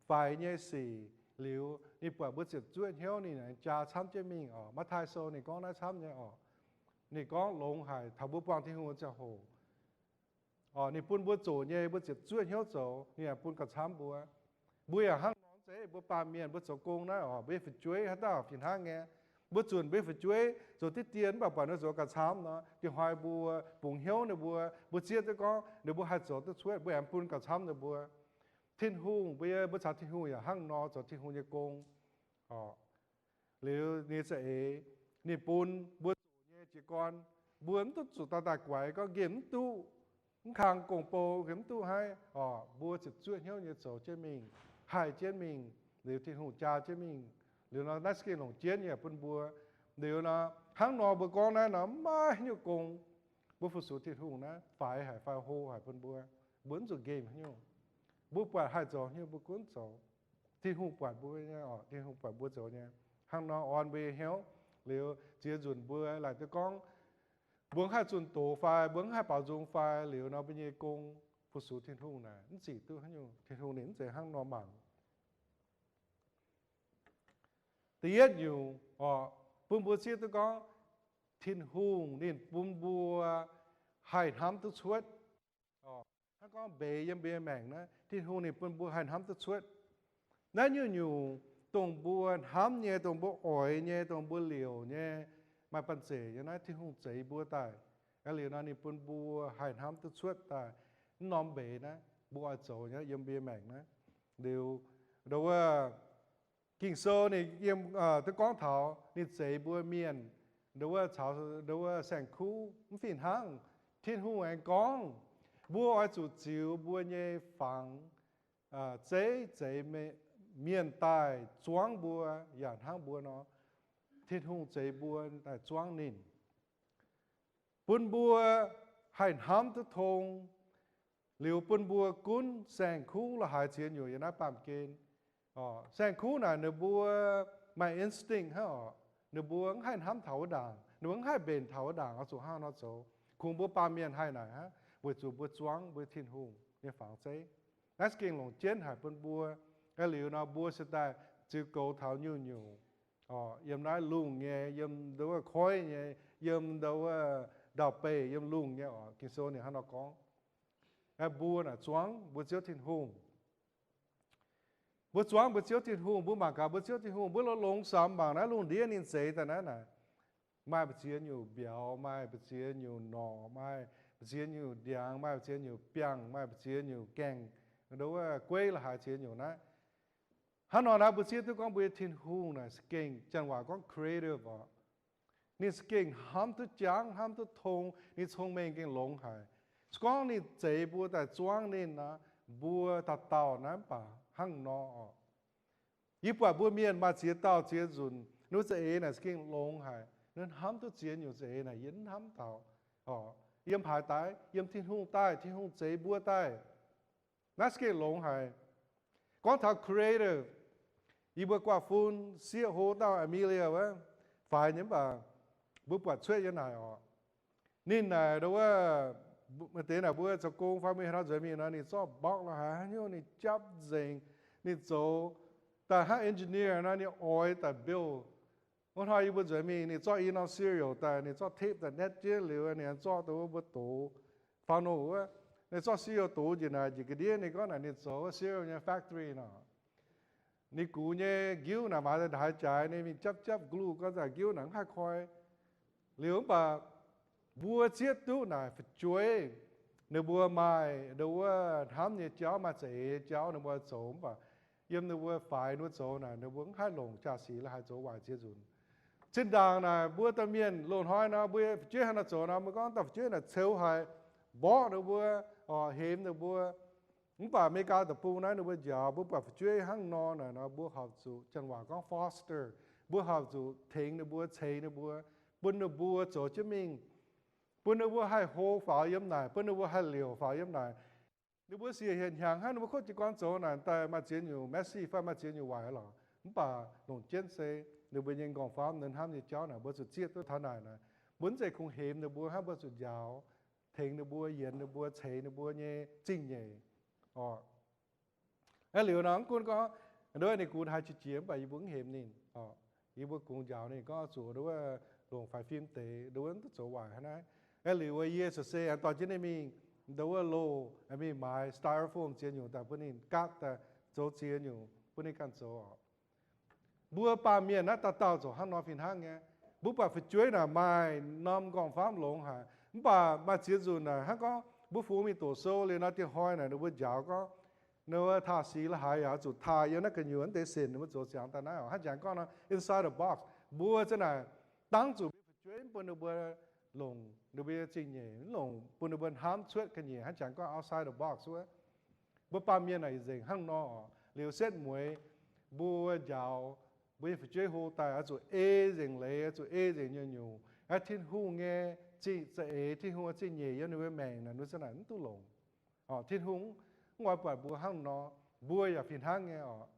faix nyei sic, liuz ninh buatc mbuo ziepc zuoqv hnyouv, ninh jaa camv jienv mingh oc. Matv^taai Sou ninh gorngv naaiv camv nyei oc. Ninh gorngv longx haic taux mbuo buangh Tin-Hungh nyei ziangh hoc. Orqc, ninh bun mbuo zoqc nyei, mbuo ziepc zuoqv hnyouv zoux, ninh yaac bun gauh camv mbuo. Mbuo yaac hnangv nor, zeiz mbuo baamh mienh mbuo zoux gong naaiv oc, mbuo nyei fu'jueiv haaix dauh fih hnangv nyei. Mbuo zunc mbuo nyei fu'jueiv zoux diqv dien mv baac buatc ninh zoux gauh camv nor, da'hoi mbuo bungx hnyouv ninh mbuo, mbuo zieqv duqv gorngv ninh mbuo haih zoux duqv cuotv, mbuo aengx bun gauh camv ninh mbuo. Tin-Hungh, mbuo, mbuo caux Tin-Hungh yaac hnangv nor zoux Tin-Hungh nyei gong. Orqc, liuz ninh za'eix, ninh bun mbuo zoqc nyei jiez gorn, mbuo mv duqv zuqc daaih daaih guaix gorngv nqemh mv duqv, mv kang gong-bou nqemh mv duqv haiv. Orqc, mbuo ziepc zuoqv hnyouv nyei zoux jienv mingh, haih jienv mingh, liuz Tin-Hungh jaa jienv mingh. Liuz nor naaiv za'gengh longc jienv yaac bun mbuo. Liuz nor hnangv nor mbuo gorngv naaiv nor maiv haaix nyungc gong. Mbuo fu-sux Tin-Hungh naaiv faix haic fai hlo haic bun mbuo. Mbuo mv zuqc nqemh haaix nyungc. Mbuo buatc haih zoux haaix nyungc mbuo gunv zoux. Tin-Hungh buatc mbuo nyei oc, Tin-Hungh buatc mbuo zoux nyei. Hnangv nor orn mbuo nyei hnyouv, liuz ziex nzunc mbuo laaic duqv gorngv mbuo mv haih zunh doz fai mbuo mv haih baaux nzung fai, liuz nor mbuo nyei gong fu-sux Tin-Hungh naaic mv zic duqv haaix nyungc. Tin-Hungh ninh mv zeiz hnangv nor mangc. Da'yietv nyungc oc, bun mbuo zieqv duqv gorngv Tin-Hungh ninh bun mbuo haih hnamv duqv cuotv. Hnangv gorngv mbeix yiem mbuo nyei maengc naaiv, Tin-Hungh ninh bun mbuo haih hnamv duqv cuotv. Naaiv nyungc-nyungc dongh mbuo hnamv nyei, dongh mbuo oix nyei, dongh mbuo liouc nyei, maaih banh zeic nyei naaiv, Tin-Hungh zeix mbuo daaih. Aa, liuz nor ninh bun mbuo haih hnamv duqv cuotv daaih. Mv norm mbeix naaiv mbuo oix zoux nyei yiem mbuo nyei maengc naaiv. Liuz, nduov, Ging-Sou ninh yiem, duqv gorngv taux ninh zeix mbuo mienh, nduov, caux, nduov, saeng-kuv mv fih hnangv. Tin-Hungh aengx gorngv, mbuo oix zuqc ziux mbuo nyei fangx zeiv zeix mienh daaih zuangv mbuo, yaac hnangv mbuo nor, Tin-Hungh zeix mbuo daaih zuangv ninh. Bun mbuo haih hnamv duqv tong, liuz bun mbuo gunv saeng-kuv la'haaix ziex nyungc yiem naaiv baamh gen. Saeng-kuv naaic ninh mbuo maaih instinct hnangv oc. Ninh mbuo mv haih hnamv taux wuov ndaangc, ninh mbuo mv haih mbenc taux wuov ndaangc oix zuqc hnangv nor zoux. Kungx mbuo baamh mienh haih naaic hnangv, weic zuqc mbuo zuangv mbuo Tin-Hungh nyei fangx zeiv. Naaiv za'gengh longc jienv haic bun mbuo. Aa, liuz nor mbuo se daaih ziux goux taux nyungc-nyungc, yiem naaiv lungh nyei, yiem nduov wuov koiv nyei, yiem nduov wuov ndau-beih, yiem lungh nyei oc. Ging-Sou ninh hnangv nor gorngv. Mbuo naaic zuangv mbuo Ziouv Tin-Hungh. Mbuo zuangv mbuo Ziouv Tin-Hungh, mbuo mangc gaax mbuo Ziouv Tin-Hungh, mbuo longx-longx samx mangc naaiv lungh ndiev ninh zeix daaih naaiv naaic. Maaih mbu'ziex nyungc mbiauz, maaih mbu'ziex nyungc norqc, maaih mbu'ziex nyungc ndiangx, maaih mbu'ziex nyungc biangh, maaih mbu'ziex nyungc gaengh, nduov wuov gueiv la'haaix ziex nyungc naaiv. Hnangv nor naaiv mbuo zieqv duqv gorngv mbuo nyei Tin-Hungh naaic za'gengh, janx waac gorngv creative oc. Ninh za'gengh hnamv duqv jangv, hnamv duqv tong, ninh cong-mengh gengh longx haic. Se gorngv ninh zeix mbuo daaih zuangv ninh nor, mbuo dauh dauh naaiv mv baac hnangv nor oc. Yie buatc mbuo mienh maaih ziex dauh ziex nzunc, ninh za'eix naaic za'gengh longx haic. Ninh hnamv duqv ziex nyungc za'eix naaic yie mv hnamv taux. Yiem haaix daaih? Yiem Tin-Hungh daaih, Tin-Hungh zeix mbuo daaih. Naaiv za'gengh longx haic. Gorngv taux creative, yie mbuo guaav fun sieqv hlo dauh Amelia wuov, faix nyei mv baac mbuo buatc cuotv yiem naaic oc. Ninh naaic nduov wuov Maaih deix naaic mbuo zoux gong fai mingh haaix nor nzuonx mingh nor, ninh zorqv mborqv lorz haaix nyungc, ninh japv nzengc, ninh zoux daaih hnangv engineer nor, ninh oix daaih build. Wuov hnoi yie mbuo nzuonx mingh, ninh zorqv i norm cereal daaih, ninh zorqv tape daaih naetv jienv liuz, ninh zorqv dongh wuov mbuo doz, fauno wuov, ninh zorqv cereal doz njiec naaic njiec ga'ndiev, ninh gorngv naaic ninh zoux cereal nyei factory nor. Ninh gux nyei nqiuv naaic maaiz daaih haaix jaaix, ninh mingh japv japv gluh gorngv daaih nqiuv naaic mv haih koi. Liuz mv baac mbuo zieqv duqv naaic fu'jueiv ninh mbuo maaih ndau wuov hnamv nyei jauv, maaih za'eix nyei jauv ninh mbuo zoux, mv baac yiem ninh mbuo faix ninh mbuo zoux naaic, ninh mbuo mv haih longc jaa-sic la'haaix zoux waaic ziex nzunc. Zinh ndaangc naaic mbuo domh mienh loz-hnoi nor, mbuo fu'jueiv haaix nor zoux nor, mbuo gorngv dauh fu'jueiv naaic ceux haic, mborqv ninh mbuo, hemx ninh mbuo. Mv baac America deic-bung naaiv ninh mbuo njaaux, mbuo buatc fu'jueiv hnangv nor naaic nor, mbuo horpc zuqc, janx waac gorngv foster, mbuo horpc zuqc tengx ninh mbuo, ceix ninh mbuo, bun ninh mbuo zoux jienv mingh, bun ninh mbuo haih hlo faaux yiem naaic, bun ninh mbuo haih liouc faaux yiem naaic. Ninh mbuo siec hienx hnyangx hnangv, ninh mbuo kov jiez gorn zoux naaic daaih maaih ziex nyungc messy fai maaih ziex nyungc waaic lorqc. Mv baac longc jienv se ninh mbuo nyei m'nqorngv-famv, ninh hnamv nyei jauv naaic, mbuo zuqc zieqv duqv taux naaic naaic. Mbuo mv zeiz kungx hemx ninh mbuo hnangv, mbuo zuqc njaaux, tengx ninh mbuo, yienx ninh mbuo, ceix ninh mbuo nyei zingh nyeic. Orqc, aeqv, liuz nor mv gunv gorngv nduov ninh gux haiz qiex jiez, mv baac yie mbuo mv hemx ninh. Yie mbuo kungx njaaux ninh gorngv zuqc nduov longc faix fim deix, nduov mv duqv zoux waaic hnangv naaiv. Aeqv, liuz wuov yie zoux se aengx dorh jienv ninh mingh nduov wuov loz, mingh maaiz styrofoam ziex nyungc daaih bun ninh gaatv daaih zoux ziex nyungc bun ninh ganh zoux orqc. Mbuo baamh mienh naaiv dauh dauh zoux hnangv nor fih hnangv nyei. Mbuo buatc fu'jueiv naaic maaih norm m'nqorngv-famv longx haic, mv baac maaih ziex nzunc naaic hnangv gorngv mbuo fungx mingh doqc sou liuz nor, diex hnoi naaic ninh mbuo njaaux gorngv, ninh mbuo taux sic la'haaix yaac oix zuqc taaih yiem naaiv gu'nyuoz wuov deix sienx ninh mbuo zoux ziangx daaih naaiv oc. Hnangv jangx gorngv nor, inside the box, mbuo za'naaic dangv zuqc mbuo fu'jueiv bun ninh mbuo longc ninh mbuo nyei zingh nyeic, longc bun ninh mbuo hnamv cuotv ga'nyiec. Hnangv jangx gorngv outside the box wuov, mbuo baamh mienh naaic nzengc hnangv nor oc. Liuz setv mueiz mbuo njaaux mbuo nyei fu'jueiv hlo daaih oix zuqc ei nzengc leiz, oix zuqc ei nzengc nyungc-nyungc. Aa, Tin-Hungh nyei za'eix, Tin-Hungh nyei zingh nyeic yiem ninh mbuo maengc naaic, ninh za'naaic mv duqv longc. Tin-Hungh mv oix buatc mbuo hnangv nor. Mbuo yaac fih hnangv nyei oc.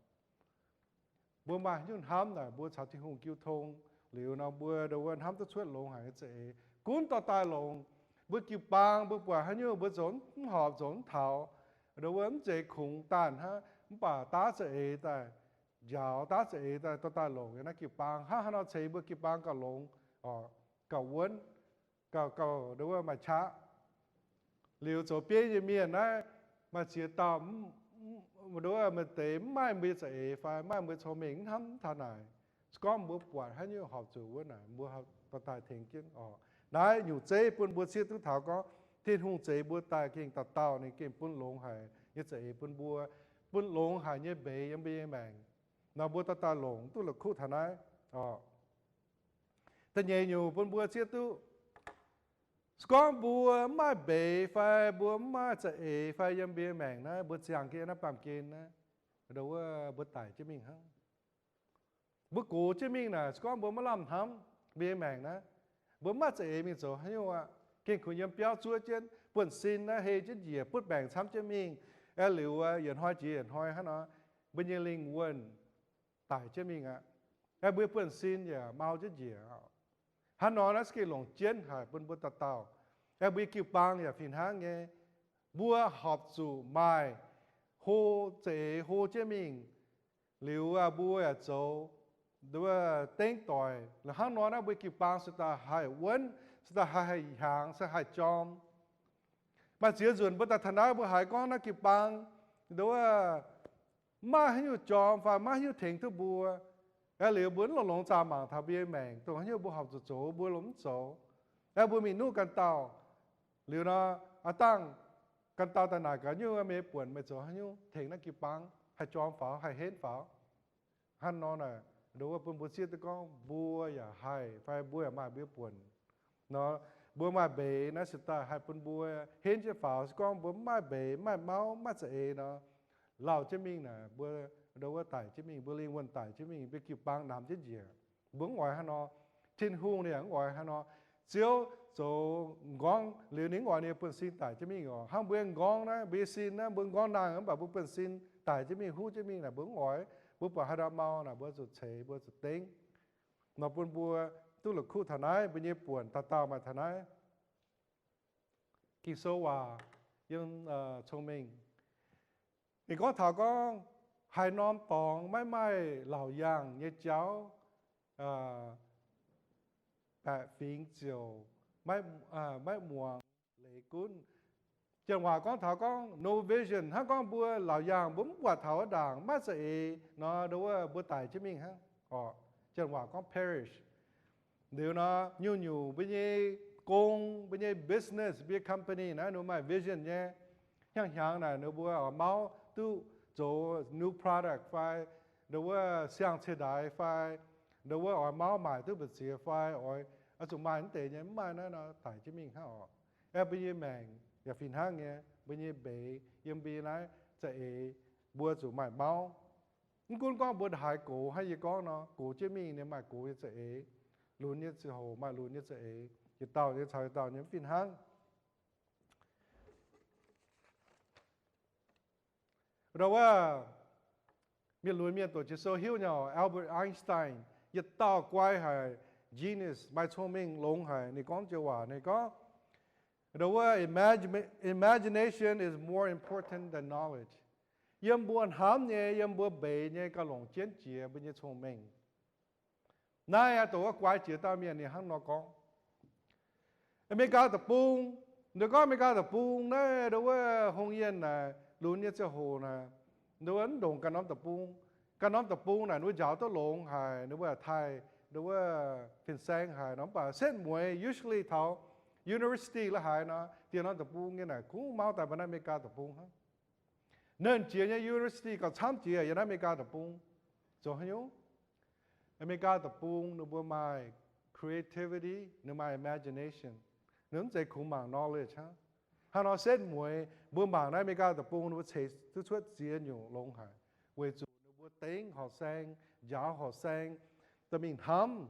Mbuo maaih nyungc hnamv naaic, mbuo caux Tin-Hungh jiu tong liuz nor, mbuo nduov wuov hnamv duqv cuotv longx haic nyei za'eix, gunv dorh daaih longx. Mbuo jiu-baang mbuo buatc haaix nyungc mbuo zoux mv horpc, zoux mv taux, nduov wuov mv zeiz kungx daanh hnangv, mv baac daav za'eix daaih njaaux, daav za'eix daaih dorh daaih longc yiem naaiv jiu-baang. Hnangv haaix nor ceix mbuo jiu-baang gauh longx, gauh wuonv, gauh, gauh nduov wuov maaih qaqv. Liuz zoux bieiv nyei mienh naaiv maaih ziex dauh, nduov wuov maaih deix mv maaih mbuo nyei za'eix fai maaih mbuo nyei cong-mengh mv hnamv mv taux naaic. Se gorngv mbuo buatc haaix nyungc horpc zuqc wuov naaic, mbuo dorh daaih tengx jienv oc. Naaiv nyungc zeiv bun mbuo zieqv duqv taux gorngv Tin-Hungh zeix mbuo daaih gengh dauh dauh ninh gengh bun longx haic nyei za'eix bun mbuo, bun longx haic nyei mbeix yiem mbuo nyei maengc. Nor mbuo dorh daaih longc duqv la'kuqv taux naaiv oc. Da'nyeic nyungc bun mbuo zieqv duqv, se gorngv mbuo mv maaih mbeix fai mbuo mv maaih za'eix fai yiem mbuo nyei maengc naaiv, mbuo ziangh jienv naaiv baamh gen naaiv, nduov wuov mbuo daic jienv mingh hnangv. Mbuo gox jienv mingh naaic, se gorngv mbuo maiv lamh hnamv mbuo nyei maengc naaiv, mbuo mv maaih za'eix mingh zoux haaix nyungc aqv. Gengh kungx yiem biauv zuov jienv, buonv-sin naaiv hei jienv njiec, butv maengc camv jienv mingh. Aeqv, liuz yietc hnoi jiex yietc hnoi hnangv nor, mbuo nyei lingh wuonh daic jienv mingh aqv. Aeqv, mbuo buonv-sin yaac mau jienv njiec. Hnangv nor naaiv se gengh longc jienv haic bun mbuo dauh dauh. Aeqv, mbuo nyei jiu-baang yaac fih hnangv nyei. Mbuo horpc zuqc maaih hlo za'eix hlo jienv mingh. Liuz mbuo yaac zoux nduov dengv doic. Hnangv nor naaiv mbuo jiu-baang se daaih haih wuonv, se daaih haih, haih hiaangx, se haih jorm. Maaih ziex nzunc mbuo daaih taux naaiv mbuo haiz gorngv naaiv jiu-baang nduov mv maaih haaix nyungc jorm fai maiv haaix nyungc tengx duqv mbuo. Aeqv, liuz mbuo mv longx-longx zaah mangc taux mbuo nyei maengc, dongh haaix nyungc mbuo horpc zuqc zoux mbuo lomh mv zoux. Aeqv, mbuo mingh nuqv ganh dauh. Liuz nor, aav dangh ganh dauh daaih naaic gaax, nyungc meih buonc meih zoux haaix nyungc tengx naaiv jiu-baang, haih jorm faaux, haih henv faaux? Hnangv nor naaic, nduov wuov bun mbuo zieqv duqv gorngv mbuo yaac haih fai mbuo yaac maaih mbuo nyei buonc. Nor, mbuo maaih mbeix naaiv se daaih haih bun mbuo henv jienv faaux. Se gorngv mbuo mv maaih mbeix, mv maaih mauv, mv maaih za'eix nor, lauh jienv mingh naaic, mbuo nduov wuov daic jienv mingh, mbuo lingh wuonh daic jienv mingh, mbuo jiu-baang namx jienv njiec. Mbuo mv oix hnangv nor. Tin-Hungh ninh yaac mv oix hnangv nor. Ziouv zoux m'nqorngv liuz ninh mv oix ninh nyei buonv-sin daic jienv mingh oc. Hnangv mbuo nyei m'nqorngv naaiv, mbuo nyei sin naaiv, mbuo m'nqorngv naang mv baac mbuo buonv-sin daic jienv mingh, huv jienv mingh naaic, mbuo mv oix. Mbuo buatc haaix dauh mau naaic, mbuo zuqc ceix, mbuo zuqc dengv. Nor bun mbuo duqv la'kuqv taux naaiv, mbuo nyei buonc dauh dauh maaih taux naaiv. Ging-Sou waac yiem cong-mengh. Ninh gorngv taux gorngv haaix norm dorngx maiv maaih laauc yaangh nyei jauv, baeqc fingx ziouc maiv muangx leiz gunv. Janx waac gorngv taux gorngv no vision, hnangv gorngv mbuo laauc yaangh mbuo mv buatc taux wuov ndaangc, maiv za'eix nor, nduov wuov mbuo daic jienv mingh hnangv oc. Janx waac gorngv perish. Liuz nor, nyungc-nyungc mbuo nyei gong, mbuo nyei business, mbuo nyei company naaiv ninh maaih vision nyei. Hnyangx-hnyangx naaic ninh mbuo oix mauv duqv zoux new product fai, nduov wuov siang-ceix ndaaix fai, nduov wuov oix mauv maaic duqv mbu'ziex fai, oix zuqc maaih mv deix nyei, mv maaih naaiv nor daic jienv mingh hnangv oc. Aeqv, mbuo nyei maengc yaac fih hnangv nyei, mbuo nyei mbeix yiem mbuo nyei naaiv za'eix mbuo zuqc maaih mauv. Mv gunv gorngv mbuo haiz gox hnangv yie gorngv nor, gox jienv mingh ninh maaih gox nyei za'eix, lunx nyei ziangh hoc maaih lunx nyei za'eix, yietc dauh nyei caux yietc dauh nyei mv fih hnangv. Nduov wuov mienh lunx mienh doqc jiex sou hiuv nyei, Albert Einstein, yietc dauh guai haic, genius, maaih cong-mengh longx haic, ninh gorngv joux waac, ninh gorngv, nduov wuov, imagination is more important than knowledge. Yiem mbuo hnamv nyei, yiem mbuo mbeix nyei gauh longc jienv jiex mbuo nyei cong-mengh. Naaiv aqv, doqc wuov guai jiex dauh mienh ninh hnangv nor gorngv. Aa^me^li^gaa Deic-Bung, nduov gorngv Aa^me^li^gaa Deic-Bung naaiv, nduov wuov hungh yienh naaic, lunx nyei ziangh hoc naaic, nduov wuov mv ndongc ganh norm deic-bung. Ganh norm deic-bung naaic, nduov njaaux duqv longx haic, nduov wuov Taiv, nduov wuov fin-saeng haic nor, mv baac setv mueiz usually taux university la'haaix nor, dieh norm deic-bung nyei naaic kungx mauv daaih mbuo naaiv Aa^me^li^gaa Deic-Bung hnangv. Nernh Jiex nyei university gauh camv jiex yiem naaiv Aa^me^li^gaa Deic-Bung. Zoux haaix nyungc? Aa^me^li^gaa Deic-Bung ninh mbuo maaih creativity, ninh maaih imagination. Ninh mv zeiz kungx mangc knowledge hnangv. Hnangv nor setv mueiz mbuo mangc naaiv Aa^me^li^gaa Deic-Bung ninh mbuo ceix duqv cuotv ziex nyungc longx haic, weic zuqc ninh mbuo dengv horqc saeng, njaaux horqc saeng, dorh mingh hnamv.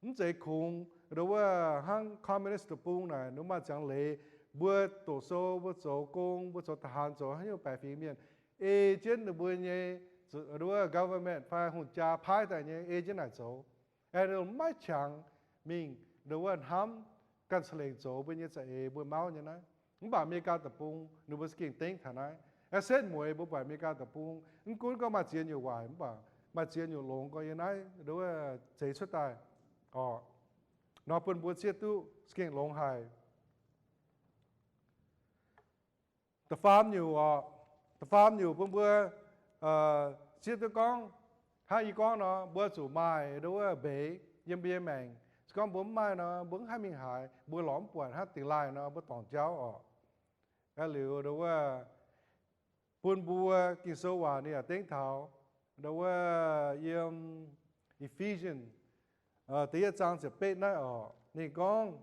Mv zeiz kungx nduov wuov hnangv Communist Deic-Bung naaic, ninh maaih ziangx leiz, mbuo doqc sou, mbuo zoux gong, mbuo zoux taahan, zoux haaix nyungc baeqc fingx mienh, ei jienv ninh mbuo nyei nduov wuov government fai hungh jaa paaiv daaih nyei, ei jienv naaic zoux. Aeqv, ninh maiv qangx mingh nduov wuov hnamv ganh ca'lengc zoux mbuo nyei za'eix mbuo mauv nyei naaiv. Mv baac Aa^me^li^gaa Deic-Bung ninh mbuo za'gengh dengv taux naaiv. Aeqv, setv mueiz mbuo buatc Aa^me^li^gaa Deic-Bung mv gunv gorngv maaih ziex nyungc waaic, mv baac maaih ziex nyungc longx gorngv yiem naaiv nduov wuov zeix cuotv daaih oc, nor bun mbuo zieqv duqv za'gengh longx haic. Da'faam nyungc oc, da'faam nyungc bun mbuo zieqv duqv gorngv, hnangv yie gorngv nor, mbuo zuqc maaih nduov wuov mbeix yiem mbuo nyei maengc. Se gorngv mbuo mv maaih nor, mbuo mv haih mingh haaix, mbuo lorz mv buatc hnangv dingx laaih nor mbuo dorngc jauv oc. Aeqv, liuz nduov wuov bun mbuo Ging-Sou waac ninh yaac dengv taux, nduov wuov yiem Ephesians da'yietv zaang ziepc betv naaiv oc, ninh gorngv,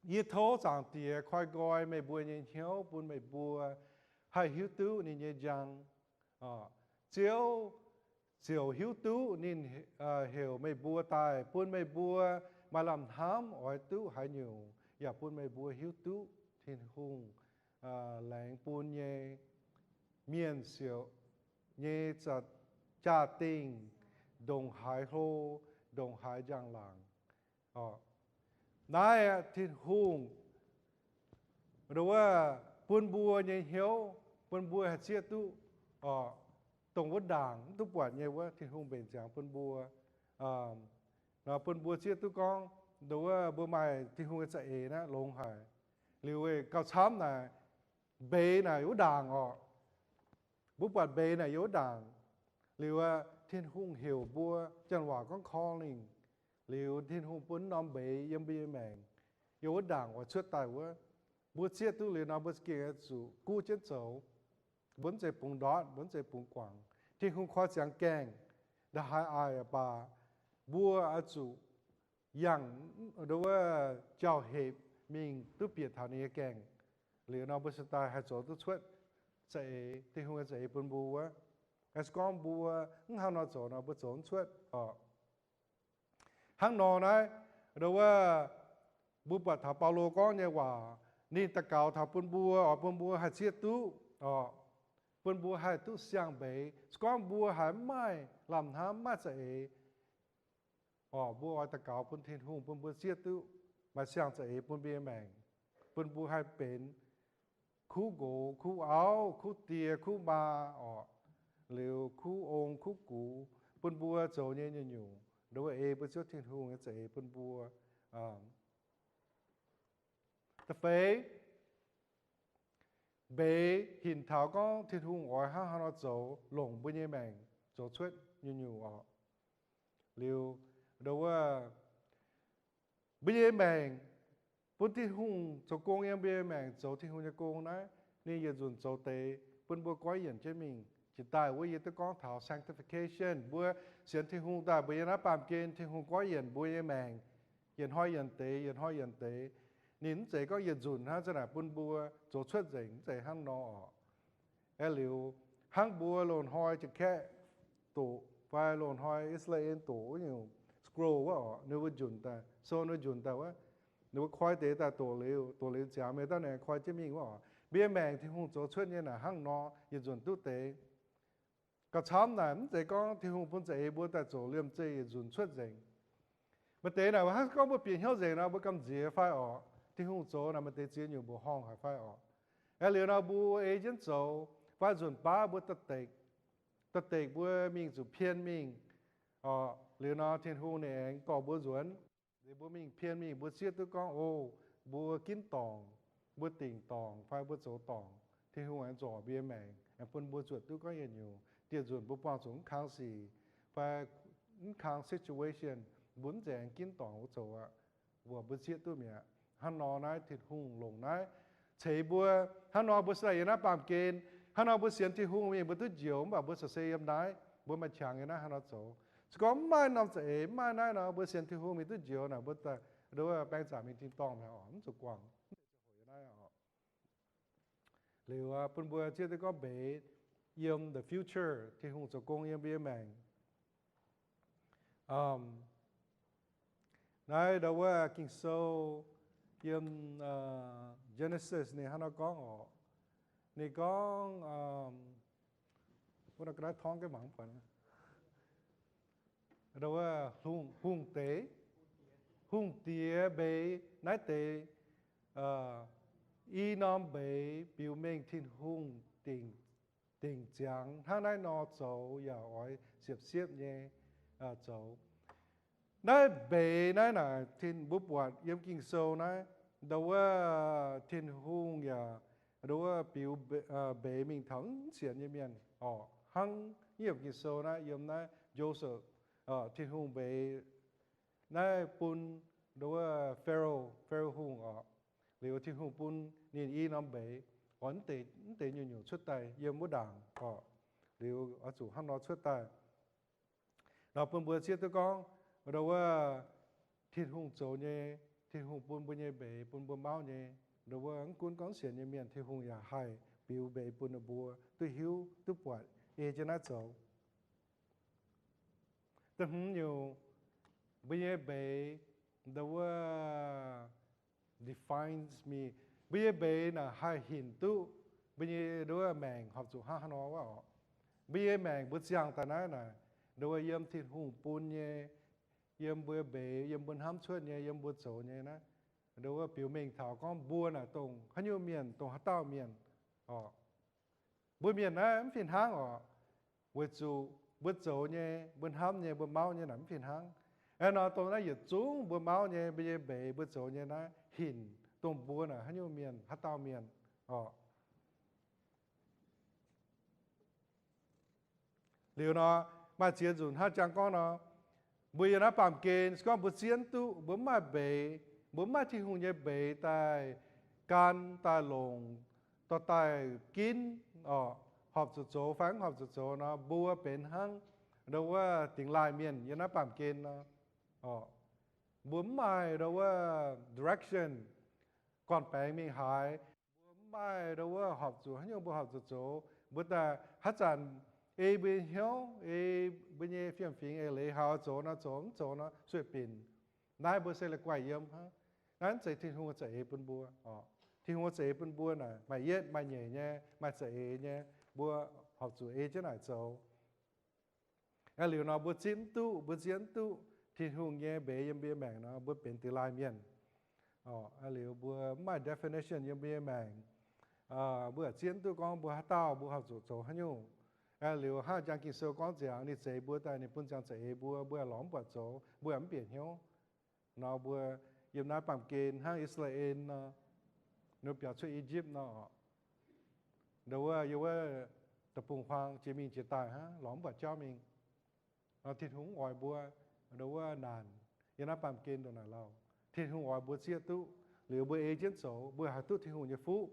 Yie tov Zaangc Diex koi nqoi meih mbuo nyei hnyouv bun meih mbuo haih hiuv duqv ninh nyei njang. Ziouv ziouc hiuv duqv ninh heuc meih mbuo daaih, bun meih mbuo maaih lamh hnamv oix duqv haaix nyungc, yaac bun meih mbuo hiuv duqv Tin-Hungh laengz bun nyei mienh siouc nyei jaa-dingh ndongc haaix hlo, ndongc haaix njang-laangc. Naaiv Tin-Hungh nduov wuov bun mbuo nyei hnyouv, bun mbuo haih zieqv duqv oc, dongh wuov ndaangc mv duqv buatc nyei wuov, Tin-Hungh mbenc ziangx bun mbuo, bun mbuo zieqv duqv gorngv nduov wuov mbuo maaih Tin-Hungh nyei za'eix naaiv longx haic. Liuz gauh camv naaic, mbeix naaic wuov ndaangc oc. Mbuo buatc mbeix naaic yiem wuov ndaangc. Liuz Tin-Hungh heuc mbuo, janx waac gorngv calling. Liuz Tin-Hungh bun norm mbeix yiem mbuo nyei maengc, yiem wuov ndaangc oix cuotv daaih wuov. Mbuo zieqv duqv liuz nor, mbuo za'gengh zuqc guv jienv zoux. Mbuo mv zeiz bungx ndortv, mbuo mv zeiz bungx guangc. Tin-Hungh koi ziangx gaengh, nda'haaix a'baac mbuo oix zuqc yangh nduov wuov jauv-hepc mingh duqv bieqc taux ninh nyei gaengh. Liuz nor mbuo se daaih haih zoux duqv cuotv za'eix, Tin-Hungh nyei za'eix bun mbuo wuov. Se gorngv mbuo mv hnangv nor zoux nor, mbuo zoux mv cuotv oc. Hnangv nor naaiv, nduov wuov mbuo buatc taux Baulo gorngv nyei waac, ninh daux gaux taux bun mbuo oc, bun mbuo haih zieqv duqv oc, bun mbuo haih duqv siang-mbeix. Se gorngv mbuo haiz mv maaih lamh hnamv, mv maaih za'eix oc, mbuo oix daux gaux bun Tin-Hungh bun mbuo zieqv duqv maaih siang-za'eix bun mbuo nyei maengc. bun mbuo haih benx kuv nqox, kuv auv, kuv die, kuv maa orqc, liuz kuv ong, kuv gux, bun mbuo zoux nyei nyungc-nyungc ndongc wuov ei mbuo Ziouv Tin-Hungh nyei za'eix bun mbuo. Da'feix, mbeix hinc taux gorngv Tin-Hungh oix hnangv haaix nor zoux longc mbuo nyei maengc zoux cuotv nyungc-nyungc orqc. Liuz ndongc wuov mbuo nyei maengc, bun Tin-Hungh zoux gong yiem mbuo nyei maengc, zoux Tin-Hungh nyei gong naaiv, ninh yietc nzunc zoux deix bun mbuo goiv yienc jienv mingh. Jiex daaih wuov yie duqv gorngv taux sanctification, mbuo sienx Tin-Hungh daaih mbuo yiem naaiv baamh gen, Tin-Hungh goiv yienc mbuo nyei maengc yietc hnoi yienc deix, yietc hnoi yienc deix. Ninh mv zeiz gorngv yietc nzunc hnangv, za'naaic bun mbuo zoux cuotv nzengc, mv zeiz hnangv nor orqc. Aeqv, liuz hnangv mbuo loz-hnoi Janx-Kaeqv doqc fai loz-hnoi I^saa^laa^en doqc wuov nyungc scroll wuov orqc, ninh mbuo njunc daaih, sou ninh mbuo njunc daaih wuov, ninh mbuo koi deix daaih doqc liuz, doqc liuz ziangx mienh daav naaic koi jienv mingh wuov orqc. Mbuo nyei maengc Tin-Hungh zoux cuotv nyei naaic hnangv nor yietc nzunc duqv deix. Gauh camv naaic mv zeiz gorngv Tin-Hungh bun za'eix mbuo daaih zoux liemh zeih yietc nzunc cuotv nzengc. Maaih deix naaic hnangv gorngv mbuo bieqc hnyouv nzengc nor, mbuo gamh nziex fai orqc, Tin-Hungh zoux naaic maaih deix ziex nyungc mbuoqc horngh haic fai orqc. Aeqv, liuz nor mbuo ei jienv zoux fai nzunc baav mbuo da'dekc, da'dekc mbuo mingh zuqc pien mingh orqc. Liuz nor Tin-Hungh ninh aengx dorh mbuo nzuonx. Liuz mbuo mingh pien mingh, mbuo zieqv duqv gorngv, o, mbuo ginv dorngc, mbuo dingc dorngc fai mbuo zoux dorngc, Tin-Hungh aengx zorc mbuo nyei maengc, aengx bun mbuo zuotc duqv gorngv yietc nyungc. Dieh nzunc mbuo buangh zuqc mv kang sic fai mv kang situation, mbuo mv zeiz aengx ginv dorngc wuov zoux aqv. Mbuo, mbuo zieqv duqv mi'aqv. Hnangv nor naaiv Tin-Hungh longc naaiv ceix mbuo. Hnangv nor mbuo se yiem naaiv baamh gen, hnangv nor mbuo sienx Tin-Hungh mingh mbuo duqv njoux, mv baac mbuo se yiem naaiv, mbuo maaih qangx yiem naaiv hnangv nor zoux. Se gorngv mv maaih norm za'eix, mv maaih naaiv nor, mbuo sienx Tin-Hungh mingh duqv njoux naaic, mbuo daaih ndongc wuov baeng zaangc mingh tin-dorngh mi'aqv orqc, mv zuqc guangc, mv zeiz hoqc yiem naaiv orqc. Liuz bun mbuo zieqv duqv gorngv mbeix yiem the future, Tin-Hungh zoux gong yiem mbuo nyei maengc. Naaiv ndongc wuov Ging-Sou yiem Genesis ninh hnangv nor gorngv orqc. Ninh gorngv, wuov nor ga'naaiv torngv jienv mangc mv buatc, ndongc wuov hungh deix, hungh diex mbeix naaiv deix i norm mbeix biux mengh Tin-Hungh dingc ziangx hnangv naaiv nor zoux yaac oix siepv-siepv nyei zoux. Naaiv mbeix naaiv naaic, mbuo buatc yiem Ging-Sou naaiv, ndongc wuov Tin-Hungh yaac ndongc wuov biux mbeix mingh taux mv sienx nyei mienh orqc. Hnangv yiem Ging-Sou naaiv, yiem naaiv Joseph, Tin-Hungh mbeix naaiv bun ndongc wuov Pharaoh, Pharaoh hungh orqc. Liuz Tin-Hungh bun ninh i norm mbeix, oix mv deix nyungc-nyungc cuotv daaih yiem wuov ndaangc orqc. Liuz oix zuqc hnangv nor cuotv daaih. Nor bun mbuo zieqv duqv gorngv, ndongc wuov Tin-Hungh zoux nyei, Tin-Hungh bun mbuo nyei mbeix, bun mbuo mauv nyei, ndongc wuov mv gunv gorngv sienx nyei mienh, Tin-Hungh yaac haih biux mbeix bun ninh mbuo duqv hiuv duqv buatc ei jienv naaiv zoux. Da'hmz nyungc, mbuo nyei mbeix, ndongc wuov defines me. Mbuo nyei mbeix naaic haih hinc duqv mbuo nyei ndongc wuov maengc horpc zuqc hnangv haaix nor wuov orqc. Mbuo nyei maengc mbuo ziangh daaih naaiv naaic, ndongc wuov yiem Tin-Hungh bun nyei, yiem mbuo mbeix, yiem mbuo hnamv cuotv nyei, yiem mbuo zoux nyei naaiv, ndongc wuov biux mengh taux gorngv mbuo naaic dongh haaix nyungc mienh, dongh haaix dauh mienh orqc. Mbuo mienh naaiv mv fih hnangv orqc. Weic zuqc mbuo zoux nyei, mbuo hnamv nyei, mbuo mauv nyei naaic mv fih hnangv. Aeqv, nor dongh naaiv yietc zungv mbuo mauv nyei, mbuo nyei mbeix, mbuo zoux nyei naaiv hinc dongh mbuo naaic haaix nyungc mienh, haaix dauh mienh orqc. Liuz nor, maaih ziex nzunc hnangv jangx gorngv nor, mbuo yiem naaiv baamh gen se gorngv mbuo zieqv duqv, mbuo mv maaih mbeix, mbuo mv maaih Tin-Hungh nyei mbeix daaih gan, daaih longc, dorh daaih ginv orqc, horpc zuqc zoux fai mv horpc zuqc zoux nor, mbuo benx hnangv ndongc wuov dingx laaih mienh yiem naaiv baamh gen nor orqc. Mbuo mv maaih ndongc wuov direction, gorn-baengx mingh haaix. Mbuo mv maaih ndongc wuov horpc zuqc haaix nyungc mbuo horpc zuqc zoux. Mbuo daaih haaix zanc ei mbuo nyei hnyouv, ei mbuo nyei fiem-fingx eix leiz haaix zoux nor zoux, mv zoux nor sueih binc. Naaiv mbuo se la'guaih yiem hnangv. Naaiv mv zeiz Tin-Hungh nyei za'eix bun mbuo orqc. Tin-Hungh nyei za'eix bun mbuo naaic maaih yietv maaih nyeic nyei, maaih za'eix nyei, mbuo horpc zuqc ei jienv naaic zoux. Aeqv, liuz nor mbuo zipv mv duqv, mbuo zieqv mv duqv Tin-Hungh nyei mbeix yiem mbuo nyei maengc nor, mbuo benx dingx laaih mienh. Liuz mbuo mv maaih definition yiem mbuo nyei maengc. Mbuo yaac zieqv duqv gorngv mbuo haaix dauh mbuo haih zuqc zoux haaix nyungc. Liuz hnangv jang Ging-Sou gorngv ziangx ninh zeix mbuo daaih ninh bun ziangx za'eix mbuo, mbuo yaac lorz mv buatc zoux, mbuo yaac mv bieqc hnyouv. Nor mbuo yiem naaiv baamh gen hnangv I^saa^laa^en nor, ninh biaux cuotv I^yipv nor, nduov wuov, yiem wuov deic-bung-huaang jiex mingh jiex daaih hnangv, lorz mv buatc jauv mingh. Nor Tin-Hungh mv oix mbuo, nduov wuov, naanc yiem naaiv baamh gen ndongc naaic lauh. Tin-Hungh oix mbuo zieqv duqv liuz mbuo ei jienv zoux, mbuo haih duqv Tin-Hungh nyei fuqv.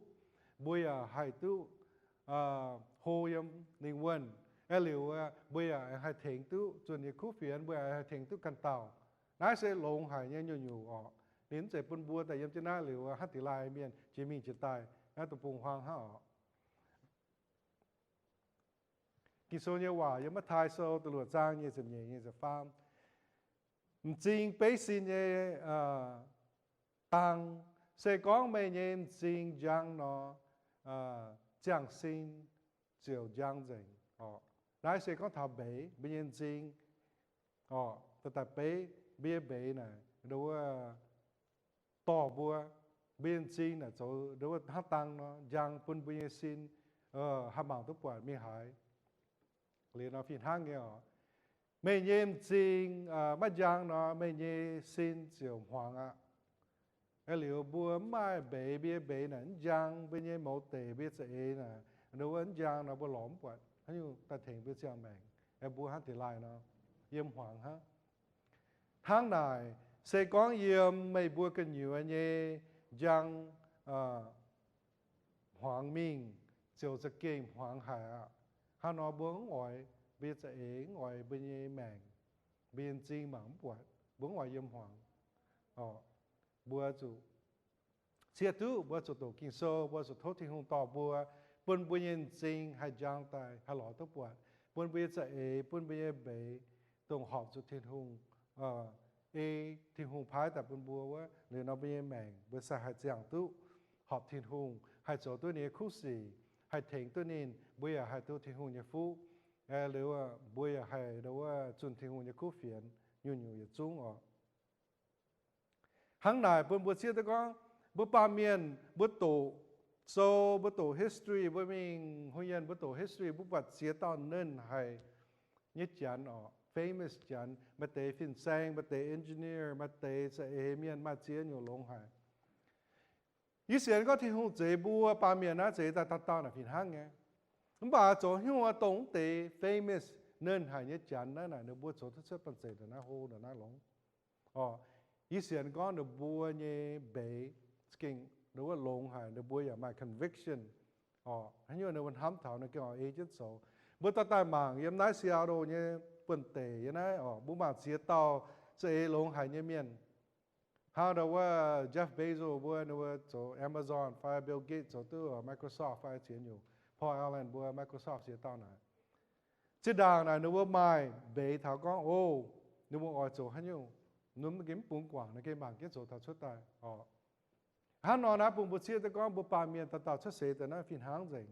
Mbuo yaac haih duqv hlo yiem lingh wuonh. Aeqv, liuz mbuo yaac haih tengx duqv zunh nyei kuv fienx, mbuo yaac haih tengx duqv ganh dauh. Naaiv se longx haic nyei nyungc-nyungc orqc. Ninh mv zeiz bun mbuo daaih yiem jienv naaiv liuz hnangv dingx laaih mienh jiex mingh jiex daaih naaiv deic-bung-huaang hnangv orqc. Ging-Sou nyei waac yiem Matv^taai Sou da'luoqc zaang nyic ziepc nyeic, nyic ziepc faam, m'zing beiv sin nyei dang. Se gorngv meih nyei m'zing njang nor, ziangh sin ziouc njang nzengc orqc. Naaiv se gorngv taux mbeix, mbuo nyei m'zing orqc, daaih beiv mbuo nyei mbeix naaic, nduov wuov, dorh mbuo, mbuo nyei m'zing naaic zoux nduov wuov hnangv dang nor, njang bun mbuo nyei sin haih mangc duqv buatc mingh haaix. Liuz nor fih hnangv nyei orqc. Meih nyei m'zing maiv njang nor, meih nyei sin ziouc hmuangx aqv. Aeqv, liuz mbuo mv maaih mbeix, mbuo nyei mbeix naaic mv njang, mbuo nyei mouz deic, mbuo nyei za'eix naaic, nduov wuov, mv njang nor mbuo lorz mv buatc haaix nyungc daaih tengx mbuo ziangh maengc. Aeqv, mbuo hnangv deix laaih nor, yiem hmuangx hnangv. Hnangv naaic, se gorngv yiem meih mbuo gu'nyuoz nyei njang hmuangx mingh, ziouc za'gengh hmuangx haic aqv. Hnangv nor mbuo mv oix mbuo nyei za'eix, mv oix mbuo nyei maengc, mbuo nyei m'zing mangc mv buatc, mbuo mv oix yiem hmuangx. Mbuo zuqc zieqv duqv, mbuo zuqc doqc Ging-Sou, mbuo zuqc tov Tin-Hungh dorh mbuo, bun mbuo nyei m'zing haih njang daaih, haih lorz duqv buatc, bun mbuo nyei za'eix, bun mbuo nyei mbeix, dongh horpc zuqc Tin-Hungh, ei Tin-Hungh paaiv daaih bun mbuo wuov, liuz nor mbuo nyei maengc mbuo se haih ziangh duqv horpc Tin-Hungh, haih zoux duqv ninh nyei kuv sic, haih tengx duqv ninh, mbuo yaac haih duqv Tin-Hungh nyei fuqv. Liuz mbuo yaac haih nduov wuov zunh Tin-Hungh nyei kuv fienx nyungc-nyungc yietc zungv orqc. Hnangv naaic bun mbuo zieqv duqv gorngv, mbuo baamh mienh mbuo doqc sou, mbuo doqc history, mbuo mingh hungh yienh mbuo doqc history, mbuo buatc ziex dauh nernh haic nyei janx orqc, famous janx, maaih deix fin-saeng, maaih deix engineer, maaih deix za'eix mienh, maaih ziex nyungc longx haic. Yie sienx gorngv Tin-Hungh zeix mbuo baamh mienh naaiv zeix daaih dauh dauh naaic fih hnangv nyei. Mv baac zoux hnyouv dongh mv deix famous nernh haic nyei janx naaiv naaic, ninh mbuo zoux duqv cuotv banh zeic ndongc naaiv hlo ndongc naaiv longx. Orqc, yie sienx gorngv ninh mbuo nyei mbeix za'gengh nduov wuov longx haic, ninh mbuo yaac maaih conviction. Orqc, haaix nyungc ninh mbuo hnamv taux ninh gengh oix ei jienv zoux. Mbuo dorh daaih mangc yiem naaiv Seattle nyei buonv-deic yiem naaiv orqc, mbuo mangc ziex dauh za'eix longx haic nyei mienh. Hnangv nduov wuov Jeff Bezos mbuo, ninh mbuo zoux Amazon fai Bill Gates zoux duqv Microsoft fai ziex nyungc, Paul Allen mbuo Microsoft ziex dauh naaic. Zinh ndaangc naaic ninh mbuo maaih mbeix taux gorngv, o, ninh mbuo oix zoux haaix nyungc, ninh mbuo gengh mv bungx guangc, ninh gengh mangc jienv zoux taux cuotv daaih orqc. Hnangv nor naaiv bun mbuo zieqv duqv gorngv mbuo baamh mienh dauh dauh cuotv seix daaih naaiv fih hnangv nzengc.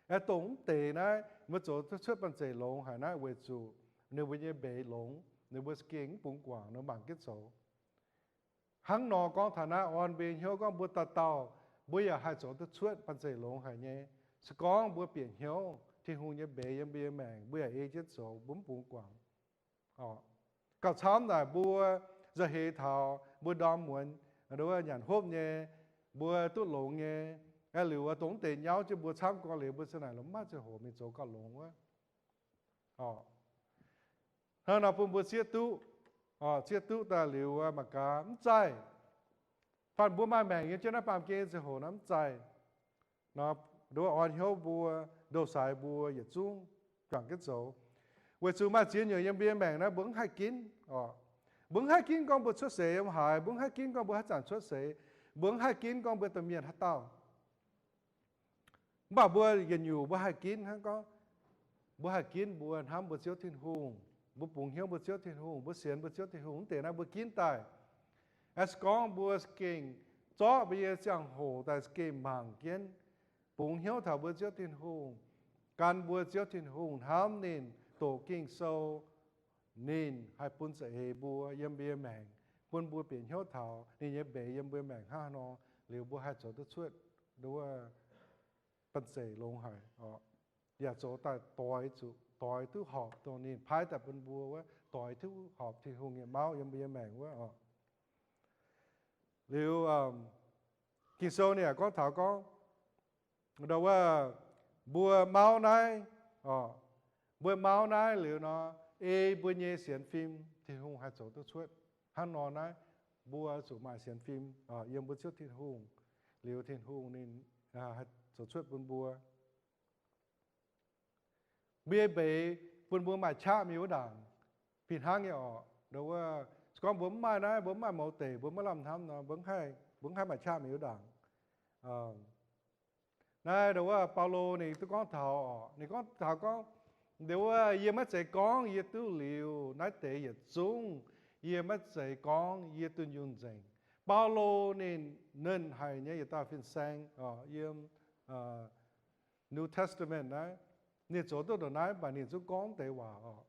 Aeqv, dongh mv deix naaiv mbuo zoux duqv cuotv banh zeic longx haic naaiv weic zuqc ninh mbuo nyei mbeix longx, ninh mbuo za'gengh mv bungx guangc, ninh mbuo mangc jienv zoux. Hnangv nor gorngv taux naaiv orn mbuo nyei hnyouv gorngv mbuo dauh dauh mbuo yaac haih zoux duqv cuotv banh zeic longx haic nyei. Se gorngv mbuo bieqc hnyouv Tin-Hungh nyei mbeix yiem mbuo nyei maengc, mbuo yaac ei jienv zoux, mbuo mv bungx guangc. Gauh camv naaic mbuo nzauh heix taux mbuo ndorm muonz, nduov wuov nyanc hopv nyei, mbuo duqv longx nyei, aeqv, liuz wuov dongh mv deix nyauv jienv mbuo camv gorngv liuz mbuo za'naaic longc maiv ziangh hoc mingh zoux gauh longx wuov. Hnangv nor bun mbuo zieqv duqv, zieqv duqv daaih liuz wuov mangc gaax mv zaih. Fanh mbuo maaih maengc yiem jienv naaiv baamh gen ziangh hoc naaiv mv zaih. Nduov orn hnyouv mbuo, ndou-saaix mbuo yietc zungv juangc jienv zoux. Weic zuqc maaih ziex nyungc yiem mbuo nyei maengc naaiv mbuo mv haih ginv orqc. Mbuo mv haih ginv gorngv mbuo cuotv seix yiem haaix, mbuo mv haih ginv gorngv mbuo haaix zanc cuotv seix, mbuo mv haih ginv gorngv mbuo domh mienh haaix dauh. Mv baac mbuo yietc nyungc mbuo haih ginv hnangv gorngv, mbuo haih ginv mbuo hnamv mbuo Ziouv Tin-Hungh, mbuo bungx hnyouv mbuo Ziouv Tin-Hungh, mbuo sienx mbuo Ziouv Tin-Hungh, mv deix naaiv mbuo ginv daaih. As gorngv mbuo za'gengh zorqv mbuo nyei ziangh hoc daaih za'gengh mangc jienv, bungx hnyouv taux mbuo Ziouv Tin-Hungh, gan mbuo Ziouv Tin-Hungh, hnamv ninh, doqc Ging-Sou, ninh haih bun za'eix mbuo yiem mbuo nyei maengc, bun mbuo bieqc hnyouv taux ninh nyei mbeix yiem mbuo maengc hnangv haaix nor, liuz mbuo haih zoux duqv cuotv nduov banh zeic longx haic oc. Yaac zoux daaih doix zuqc, doix duqv horpc dongh ninh paaiv daaih bun mbuo wuov, doix duqv horpc Tin-Hungh nyei mauv yiem mbuo nyei maengc wuov oc. Liuz Ging-Sou ninh yaac gorngv taux gorngv, nduov wuov, mbuo mauv naaiv, mbuo mauv naaiv liuz nor, ei mbuo nyei sienx fim Tin-Hungh haih zoux duqv cuotv. Hnangv nor naaiv, mbuo zuqc maaih sienx fim yiem mbuo Ziouv Tin-Hungh, liuz Tin-Hungh ninh haih zoux cuotv bun mbuo. Mbuo nyei mbeix bun mbuo maaih qaqv mingh wuov ndaangc fih hnangv nyei oc. Nduov wuov, se gorngv mbuo mv maaih naaiv, mbuo mv maaih mouz deic, mbuo maiv lamh hnamv nor, mbuo mv haih maaih qaqv mingh wuov ndaangc. Naaiv nduov wuov, Baulo ninh duqv gorngv taux oc, ninh gorngv taux gorngv, nduov wuov, yie maiv zeiz gorngv yie duqv liuz naaiv deix yietc zungv, yie maiv zeiz gorngv yie dunh yunh nzengc. Baulo ninh nernh haic nyei yietc dauh fin-saeng oc, yiem New Testament naaiv, ninh zoux duqv ndongc naaiv, mv baac ninh zungv gorngv deix waac oc.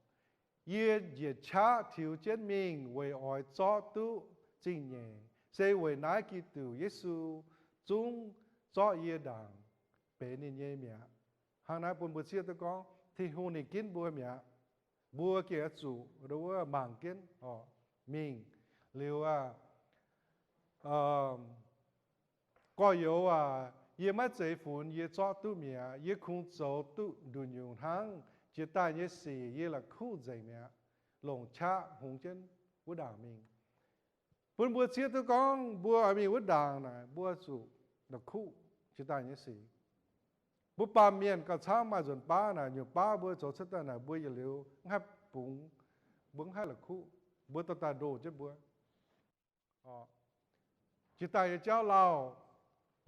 Yie njiec qaqv tiux jienv mingh weic oix zorqv duqv zingh nyeic, se weic naaiv Giduc Yesu zungv zorqv yie ndaangc benx ninh nyei mi'aqv. Hnangv naaiv bun mbuo zieqv duqv gorngv Tin-Hungh ninh ginv mbuo mi'aqv. Mbuo gengh oix zuqc nduov wuov mangc jienv oc mingh. Liuz aac, gorx-youz aac, yie maiv zeiz funx yie zorqv duqv mi'aqv. Yie kungx zoux duqv nduqc nyungc hnangv jiex daaih nyei sic yie la'kuqv nzengc mi'aqv, longc qaqv hungx jienv wuov ndaangc mingh. Bun mbuo zieqv duqv gorngv mbuo oix mingh wuov ndaangc naaic, mbuo zuqc la'kuqv jiex daaih nyei sic. Mbuo baamh mienh gauh camv maaih nzunc baav naaic, nyungc baav mbuo zoux cuotv daaih naaic, mbuo yietc liuz mv haih bungx, mbuo mv haih la'kuqv, mbuo dorh daaih ndoh jienv mbuo. Jiex daaih nyei jauv lauh,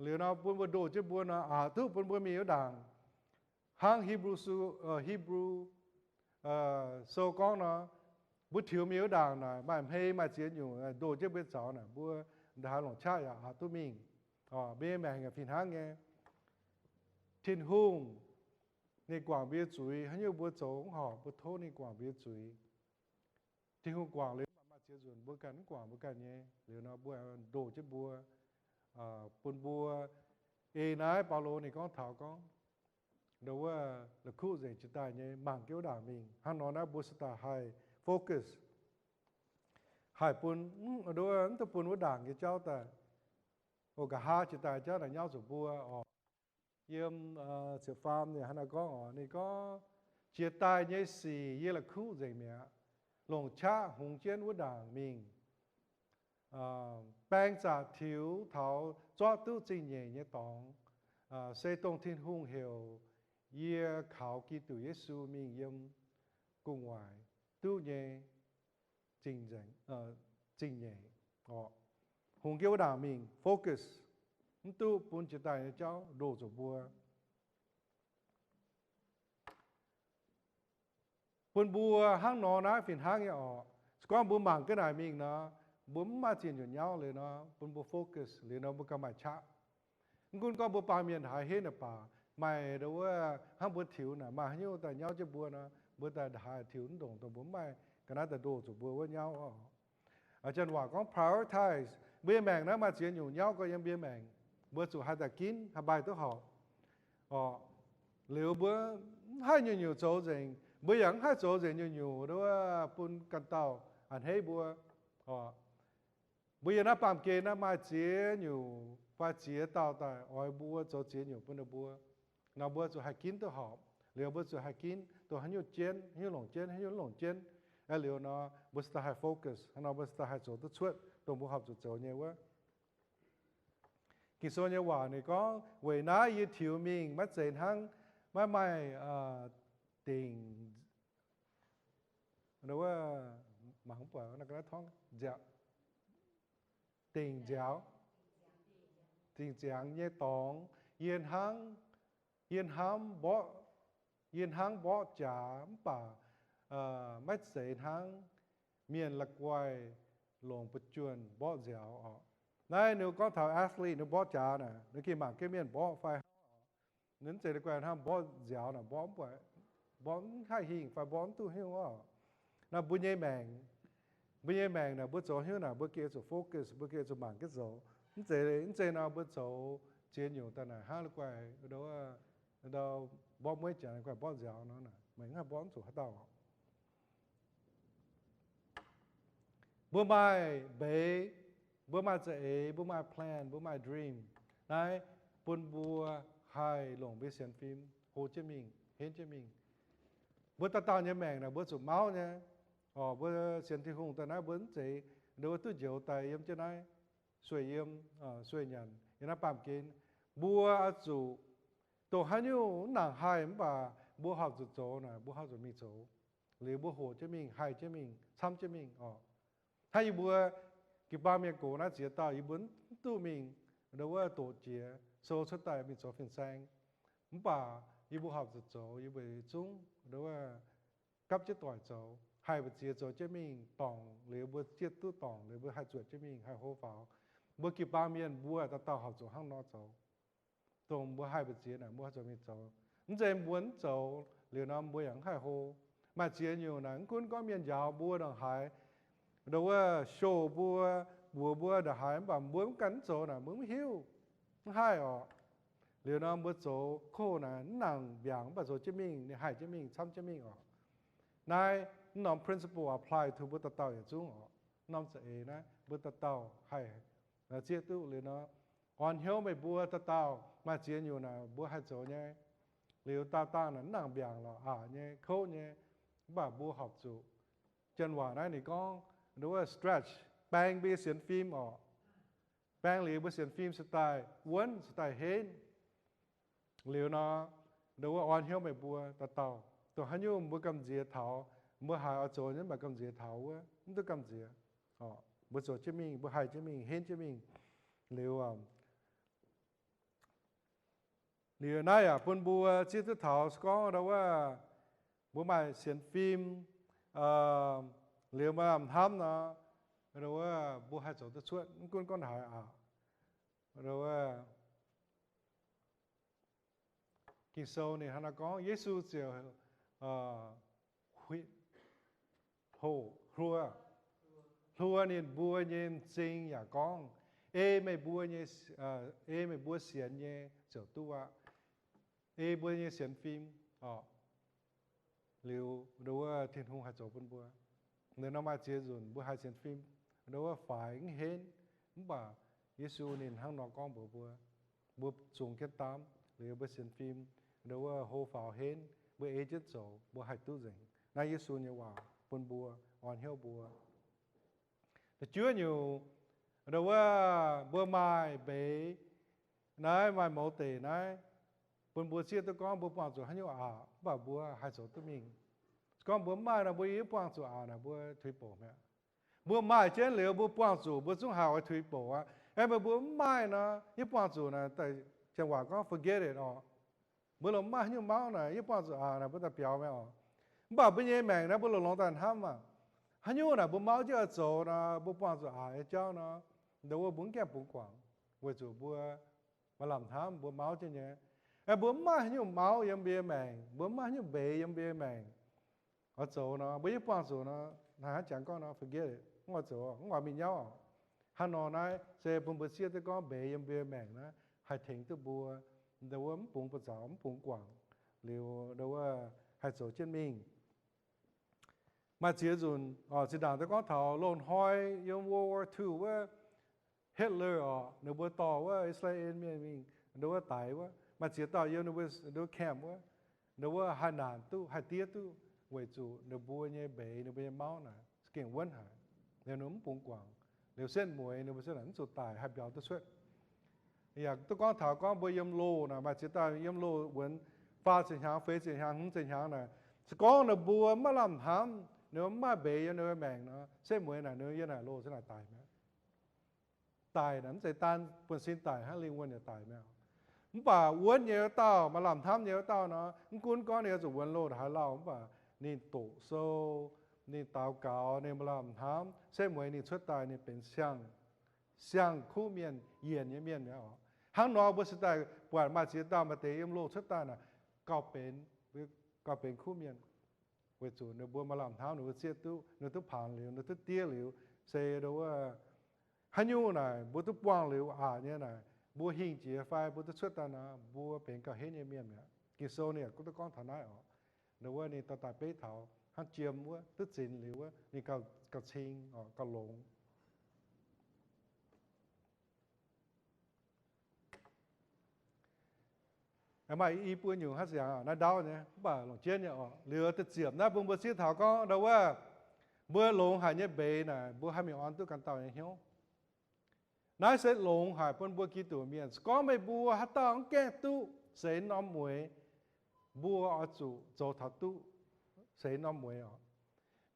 liuz nor bun mbuo ndoh jienv mbuo nor, aqc duqv bun mbuo mingh wuov ndaangc. Hnangv Hipv, Hipv Sou gorngv nor, mbuo tiux mingh wuov ndaangc naaic, maaih hmei maaih ziex nyungc ndoh jienv mbuo zaux naaic, mbuo ndaaih longc qaqv yaac aqc duqv mingh. Mbuo nyei maengc fih hnangv nyei. Tin-Hungh ninh guangc mbuo nyei zuiz, haaix nyungc mbuo zoux mv horpc, mbuo tov ninh guangc mbuo nyei zuiz. Tin-Hungh guangc liuz, maaih ziex nzunc mbuo ganh mv guangc mbuo ganh nyei, liuz nor mbuo ndoh jienv mbuo, bun mbuo, ei naaiv Baulo ninh gorngv taux gorngv, nduov wuov, la'kuqv nzengc jiex daaih nyei, mangc jienv wuov ndaangc mingh. Hnangv nor naaiv mbuo se daaih haih focus, haih bun, nduov, mv duqv bun wuov ndaangc nyei jauv daaih, o, nqa'haav jiex daaih jauv naaic nyauv zuqc mbuo oc. Yiem ziepc faam ninh hnangv naaiv gorngv oc, ninh gorngv, jiex daaih nyei sic yie la'kuqv nzengc mi'aqv, longc qaqv hungx jienv wuov ndaangc mingh, baeng zaqc tiux taux zorqv duqv zingh nyeic nyei dorngx, se dongh Tin-Hungh heuc yie kaux Giduc Yesu mingh yiem gu'nguaaic duqv nyei zingh nyeic oc. Hungx jienv wuov ndaangc mingh focus, mv duqv bun jiex daaih nyei jauv ndoh zuqc mbuo. Bun mbuo hnangv nor naaiv fih hnangv nyei oc. Se gorngv mbuo mangc gaax naaic mingh nor, mbuo mv maaih ziex nyungc nyauv liuz nor, bun mbuo focus liuz nor, mbuo gauh maaih qaqv. Mv gunv gorngv mbuo baamh mienh haiz henv naaic baac, maaih nduov wuov hnangv mbuo tiux naaic, maaih haaix nyungc daaih nyauv jienv mbuo nor, mbuo daaih haiz tiux mv ndongc dongh mbuo mv maaih ga'naaiv daaih ndoh zuqc mbuo wuov nyauv oc. Janx waac gorngv prioritize. Mbuo nyei maengc naaiv maaih ziex nyungc nyauv gorx yiem mbuo nyei maengc, mbuo zuqc haih daaih ginv, haih maaih duqv horpc oc. Liuz mbuo mv haih nyungc-nyungc zoux nzengc, mbuo yaac mv haih zoux nzengc nyungc-nyungc nduov bun ganh dauh a'hneiv mbuo oc. Mbuo yiem naaiv baamh gen naaiv maaih ziex nyungc fai ziex dauh daaih oix mbuo zoux ziex nyungc bun ninh mbuo. Nor mbuo zuqc haih ginv duqv horpc, liuz mbuo zuqc haih ginv dongh haaix nyungc jienv, haaix nyungc longc jienv, haaix nyungc mv longc jienv. Aeqv, liuz nor mbuo se daaih haih focus, hnangv nor mbuo se daaih haih zoux duqv cuotv dongh mbuo horpc zuqc zoux nyei wuov. Ging-Sou nyei waac ninh gorngv, weic naaiv yie tiux mingh maiv zeiz hnangv, maiv maaih dingc, mangc mv buatc, dingc nziaaux, dingc ziangx nyei dorngx. Yie hnangv, yie hnamv mborqv, yie hnangv mborqv jaax mv baac maiv zeiz hnangv mienh la'guaih longc buoz-juonh mborqv nziaaux oc. Naaiv ninh gorngv taux athlete ninh mborqv jaax naaic, ninh gengh mangc jienv mienh mborqv fai ninh mv zeiz la'guaih hnangv mborqv nziaaux naaic, mborqv mv buatc, mborqv mv haih hingh fai mborqv mv duqv hnyouv oc. Naaiv mbuo nyei maengc, Mbuo nyei maengc naaic mbuo zoux hnyouv naaic mbuo gengh zuqc focus, mbuo gengh zuqc mangc jienv zoux. Mv zeiz, mv zeiz nor mbuo zoux ziex nyungc daaih naaic hnangv la'guaih ndau, ndau mborqv mueiv janx guaih mborqv nziaaux nor, meih mv haih mborqv zuqc haaix dauh. Mbuo maaih mbeix, mbuo maaih za'eix, mbuo maaih plan, mbuo maaih dream. Naaiv bun mbuo haih longc mbuo sienx fim, hlo jienv mingh, henv jienv mingh. Mbuo dauh dauh nyei maengc naaic mbuo zuqc mauv nyei. Orqc, mbuo sienx Tin-Hungh daaih naaiv mbuo mv zeiz ndau wuov duqv njoux daaih yiem jienv naaiv sueih yiem, sueih nyanc yiem naaiv baamh gen. Mbuo oix zuqc dongh haaix nyungc mv nangc haih mv baac mbuo horpc zuqc zoux naaic mbuo horpc zuqc mingh zoux. Liuz mbuo hoqc jienv mingh, haih jienv mingh, camv jienv mingh orqc. Hnangv yie mbuo jiu-baang mienh gox naaiv ziex dauh yie mbuo mv duqv mingh ndau wuov doqc jiex sou cuotv daaih mingh zoux fin-saeng. Mv baac yie mbuo horpc zuqc zoux, yie mbuo zungv ndau wuov gapv jienv doic zoux, haih mbu'ziex zoux jienv mingh dorngc liuz mbuo zieqv duqv dorngc liuz mbuo haih zuotc jienv mingh haih hlo faaux. Mbuo jiu-baang mienh mbuo dauh dauh horpc zuqc hnangv nor zoux. Dongh mbuo haih mbu'ziex naaic mbuo haih zuqc mingh zoux. Mv zeiz mbuo mv zoux liuz nor mbuo yaac mv haih hlo. Maaih ziex nyungc naaic mv gunv gorngv mienh njaaux mbuo ndongc haaix, ndau wuov show mbuo, mbuox mbuo ndongc haaix, mv baac mbuo mv ganh mv zoux naaic mbuo mv hiuv, mv haih orqc. Liuz nor mbuo zoux koh naaic mv nangc mbiaangc mv baac zoux jienv mingh, ninh haih jienv mingh, camv jienv mingh orqc. Naaiv mv norm principle apply to mbuo dauh dauh yietc zungv orqc. Norm za'eix naaiv mbuo dauh dauh haih zieqv duqv liuz nor, orn hnyouv meih mbuo dauh dauh maaih ziex nyungc naaic mbuo haih zoux nyei. Liuz dauh dauh naaic mv nangc mbiaangc lorqc, aqc nyei, kouv nyei, mv baac mbuo horpc zuqc. Janx waac naaiv ninh gorngv ndau wuov stretch, baeng mbuo nyei sienx fim orqc. Baeng liuz mbuo sienx fim se daaih wuonv, se daaih henv. Liuz nor, ndau wuov orn hnyouv meih mbuo dauh dauh, dongh haaix nyungc mbuo gamh nziex taux, mbuo haiz oix zoux nyei mv baac gamh nziex taux wuov, mv duqv gamh nziex. Mbuo zoux jienv mingh, mbuo haih jienv mingh, henv jienv mingh. Liuz, liuz naaiv yaac bun mbuo zieqv duqv taux se gorngv ndau wuov mbuo maaih sienx fim, liuz maaih lamh hnamv nor, ndau wuov mbuo haih zoux duqv cuotv, mv gunv gorngv haaix aqc. Ndau wuov Ging-Sou ninh hnangv naaiv gorngv, Yesu ziouc hoqc, hlo-, hluo ninh mbuo nyei m'zing yaac gorngv, Ei meih mbuo nyei, ei meih mbuo sienx nyei ziouc duqv aqv. Ei mbuo nyei sienx fim orqc. Liuz ndau wuov Tin-Hungh haih zoux bun mbuo. Liuz nor maaih ziex nzunc mbuo haih sienx fim, ndau wuov faix mv henv, mv baac Yesu ninh hnangv nor gorngv mbuox mbuo, mbuo zungx jienv daamv liuz mbuo sienx fim, ndau wuov hlo faaux henv, mbuo ei jienv zoux mbuo haih duqv nzengc. Naaiv Yesu nyei waac bun mbuo, orn hnyouv mbuo. Da'juov nyungc, ndau wuov mbuo maaih mbeix, naaiv maaih mouz deic naaiv, bun mbuo zieqv duqv gorngv mbuo buangh zuqc haaix nyungc aqc, mv baac mbuo haih zoux duqv mingh. Se gorngv mbuo mv maaih nor, mbuo yaac buangh zuqc aqc naaic, mbuo tuix bouc mi'aqv. Mbuo maaih jienv liuz mbuo buangh zuqc, mbuo zungv haih oix tuix bouc aqv. Aeqv, meih mbuo mv maaih nor, yie buangh zuqc naaic, janx waac gorngv forget it orqc. Mbuo longc mv maaih haaix nyungc mauv naaic, yie buangh zuqc aqc naaic, mbuo daaih biaux mi'aqv orqc. Mv baac mbuo nyei maengc naaiv mbuo longc longx daaih hnamv aqv. Haaix nyungc naaic mbuo mauv jienv oix zoux nor, mbuo buangh zuqc aqc nyei jauv nor, ndau wuov mbuo mv gaengh bungx guangc, weic zuqc mbuo maaih lamh hnamv mbuo mauv jienv nyei. Aeqv, mbuo mv maaih haaix nyungc mauv yiem mbuo nyei maengc, mbuo mv maaih haaix nyungc mbeix yiem mbuo nyei maengc oix zoux nor, mbuo yaac buangh zuqc nor, hnangv haaix jangx gorngv nor, forget it, mv oix zoux, mv oix mingh nyauv. Hnangv nor naaiv se bun mbuo zieqv duqv gorngv mbeix yiem mbuo nyei maengc naaiv haih tengx duqv mbuo, ndau wuov mv bungx buoz-zaux, mv bungx guangc, liuz ndau wuov haih zoux jienv mingh. Maaih ziex nzunc, zinh ndaangc daaih gorngv taux loz-hnoi yiem World War Two wuov, Hitler orqc, ninh mbuo dorh wuov I^saa^laa^en Mienh mingh ndau wuov daix wuov, maaih ziex dauh yiem ninh mbuo camp wuov, ndau wuov haih naanc duqv, haih diev duqv, weic zuqc ninh mbuo nyei mbeix, ninh mbuo nyei mauv naaic za'gengh wuonv haic. Liuz ninh mv bungx guangc, liuz setv mueiz ninh mbuo se naaic mv zuqc daic, haih mbiauz duqv cuotv. Yaac duqv gorngv taux gorngv mbuo yiem loh naaic, maaih ziex dauh yiem loh wuonx faah ziepc hnyangx, feix ziepc hnyangx, hmz ziepc hnyangx naaic, se gorngv ninh mbuo maiv lamh hnamv, ninh mbuo mv maaih mbeix yiem ninh mbuo maengc nor, setv mueiz naaic ninh yiem naaic loh se naaic daic mi'aqv. Daic naaic mv zeiz daan buonv-sin daic hnangv, lingh wuonh yaac daic mi'aqv. Mv baac wuonv nyei wuov dauh, maaih lamh hnamv nyei wuov dauh nor, mv gunv gorngv ninh oix zuqc wuonx loh haaix lauh, mv baac ninh doqc sou, ninh daux gaux, ninh maaih lamh hnamv, setv mueiz ninh cuotv daaih ninh benx siang, siang-kuv mienh, yienc nyei mienh mi'aqv orqc. Hnangv nor mbuo se daaih buatc maaih ziex dauh maaih deix yiem loh cuotv daaih naaic, gauh benx, gauh benx kuv mienh. Weic zuqc ninh mbuo maaih lamh hnamv, ninh mbuo zieqv duqv, ninh duqv paanx liuz, ninh duqv diev liuz, se ndo wuov haaix nyungc naaic mbuo duqv buangh liuz aqc nyei naaic, mbuo hingh jiex fai mbuo duqv cuotv daaih nor, mbuo benx gauh henv nyei mienh mi'aqv. Ging-Sou ninh yaac duqv gorngv taux naaiv oc. Ndo wuov ninh dorh daaih beiv taux hnangv jiem wuov duqv zinx liuz wuov ninh gauh, gauh cing oc, gauh longx. Maaih i buo nyungc hnangv ziangx naaiv ndauv nyei, mv baac longc jienv nyei oc. Liuz da'ziepc ziepc naaiv bun mbuo zieqv taux gorngv ndo wuov mbuo longx haic nyei mbeix naaic, mbuo haih mingh orn duqv ganh dauh nyei hnyouv. Naaiv se longx haic bun mbuo Giduc mienh. Se gorngv meih mbuo haaix dauh mv gaengh duqv seix norm mueix, mbuo oix zuqc zoux taux duqv seix norm mueix oc.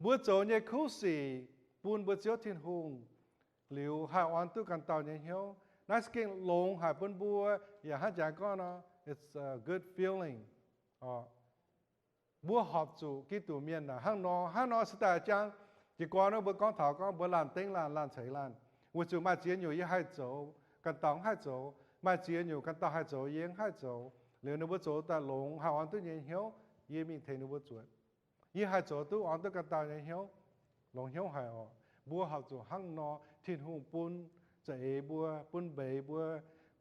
Mbuo zoux nyei kuv sic bun mbuo Ziouv Tin-Hungh liuz haih orn duqv ganh dauh nyei hnyouv. Naaiv se gengh longx haic bun mbuo, yaac hnangv jangx gorngv nor, it's a good feeling. Mbuo horpc zuqc Giduc mienh naaic hnangv nor, hnangv nor se daaih jangx. Jiez gorn wuov mbuo gorngv taux gorngv mbuo laanh dengv laanh, laanh ceix laanh, weic zuqc maaih ziex nyungc yie haih zoux, ganh dauh mv haih zoux. Maaih ziex nyungc ganh dauh haih zoux, yie mv haih zoux. Liuz ninh mbuo zoux daaih longx, haih orn duqv nyei hnyouv, yie mingh tengx ninh mbuo zuotc. Yie haih zoux duqv orn duqv ganh dauh nyei hnyouv, longx hnyouv haic oc. Mbuo horpc zuqc hnangv nor, Tin-Hungh bun za'eix mbuo, bun mbeix mbuo,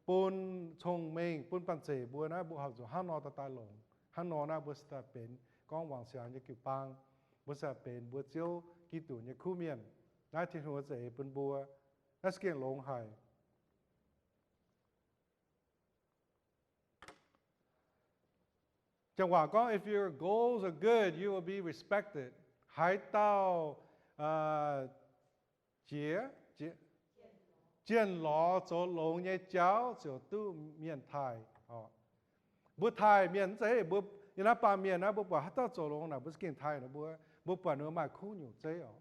bun cong-mengh, bun banh zeic mbuo naaiv, mbuo horpc zuqc hnangv nor daaih daaih longx. Hnangv nor naaiv mbuo se daaih benx gorngv wangc siangx nyei jiu-baang. Mbuo se daaih benx mbuo Ziouv Giduc nyei kuv mienh. Naaiv Tin-Hungh za'eix bun mbuo. Naaiv se gengh longx haic. Jangx waac gorngv, if your goals are good, you will be respected. Haaix dauh jiex, jiex, jienh lorz zoux longx nyei jauv ziouc duqv mienh taaih oc. Mbuo taaih mienh mv zeiz mbuo, yiem naaiv baamh mienh naaiv mbuo buatc haaix dauh zoux longx naaic mbuo za'gengh taaih ninh mbuo. Mbuo buatc ninh mbuo maaih kuv nyungc zeiv oc.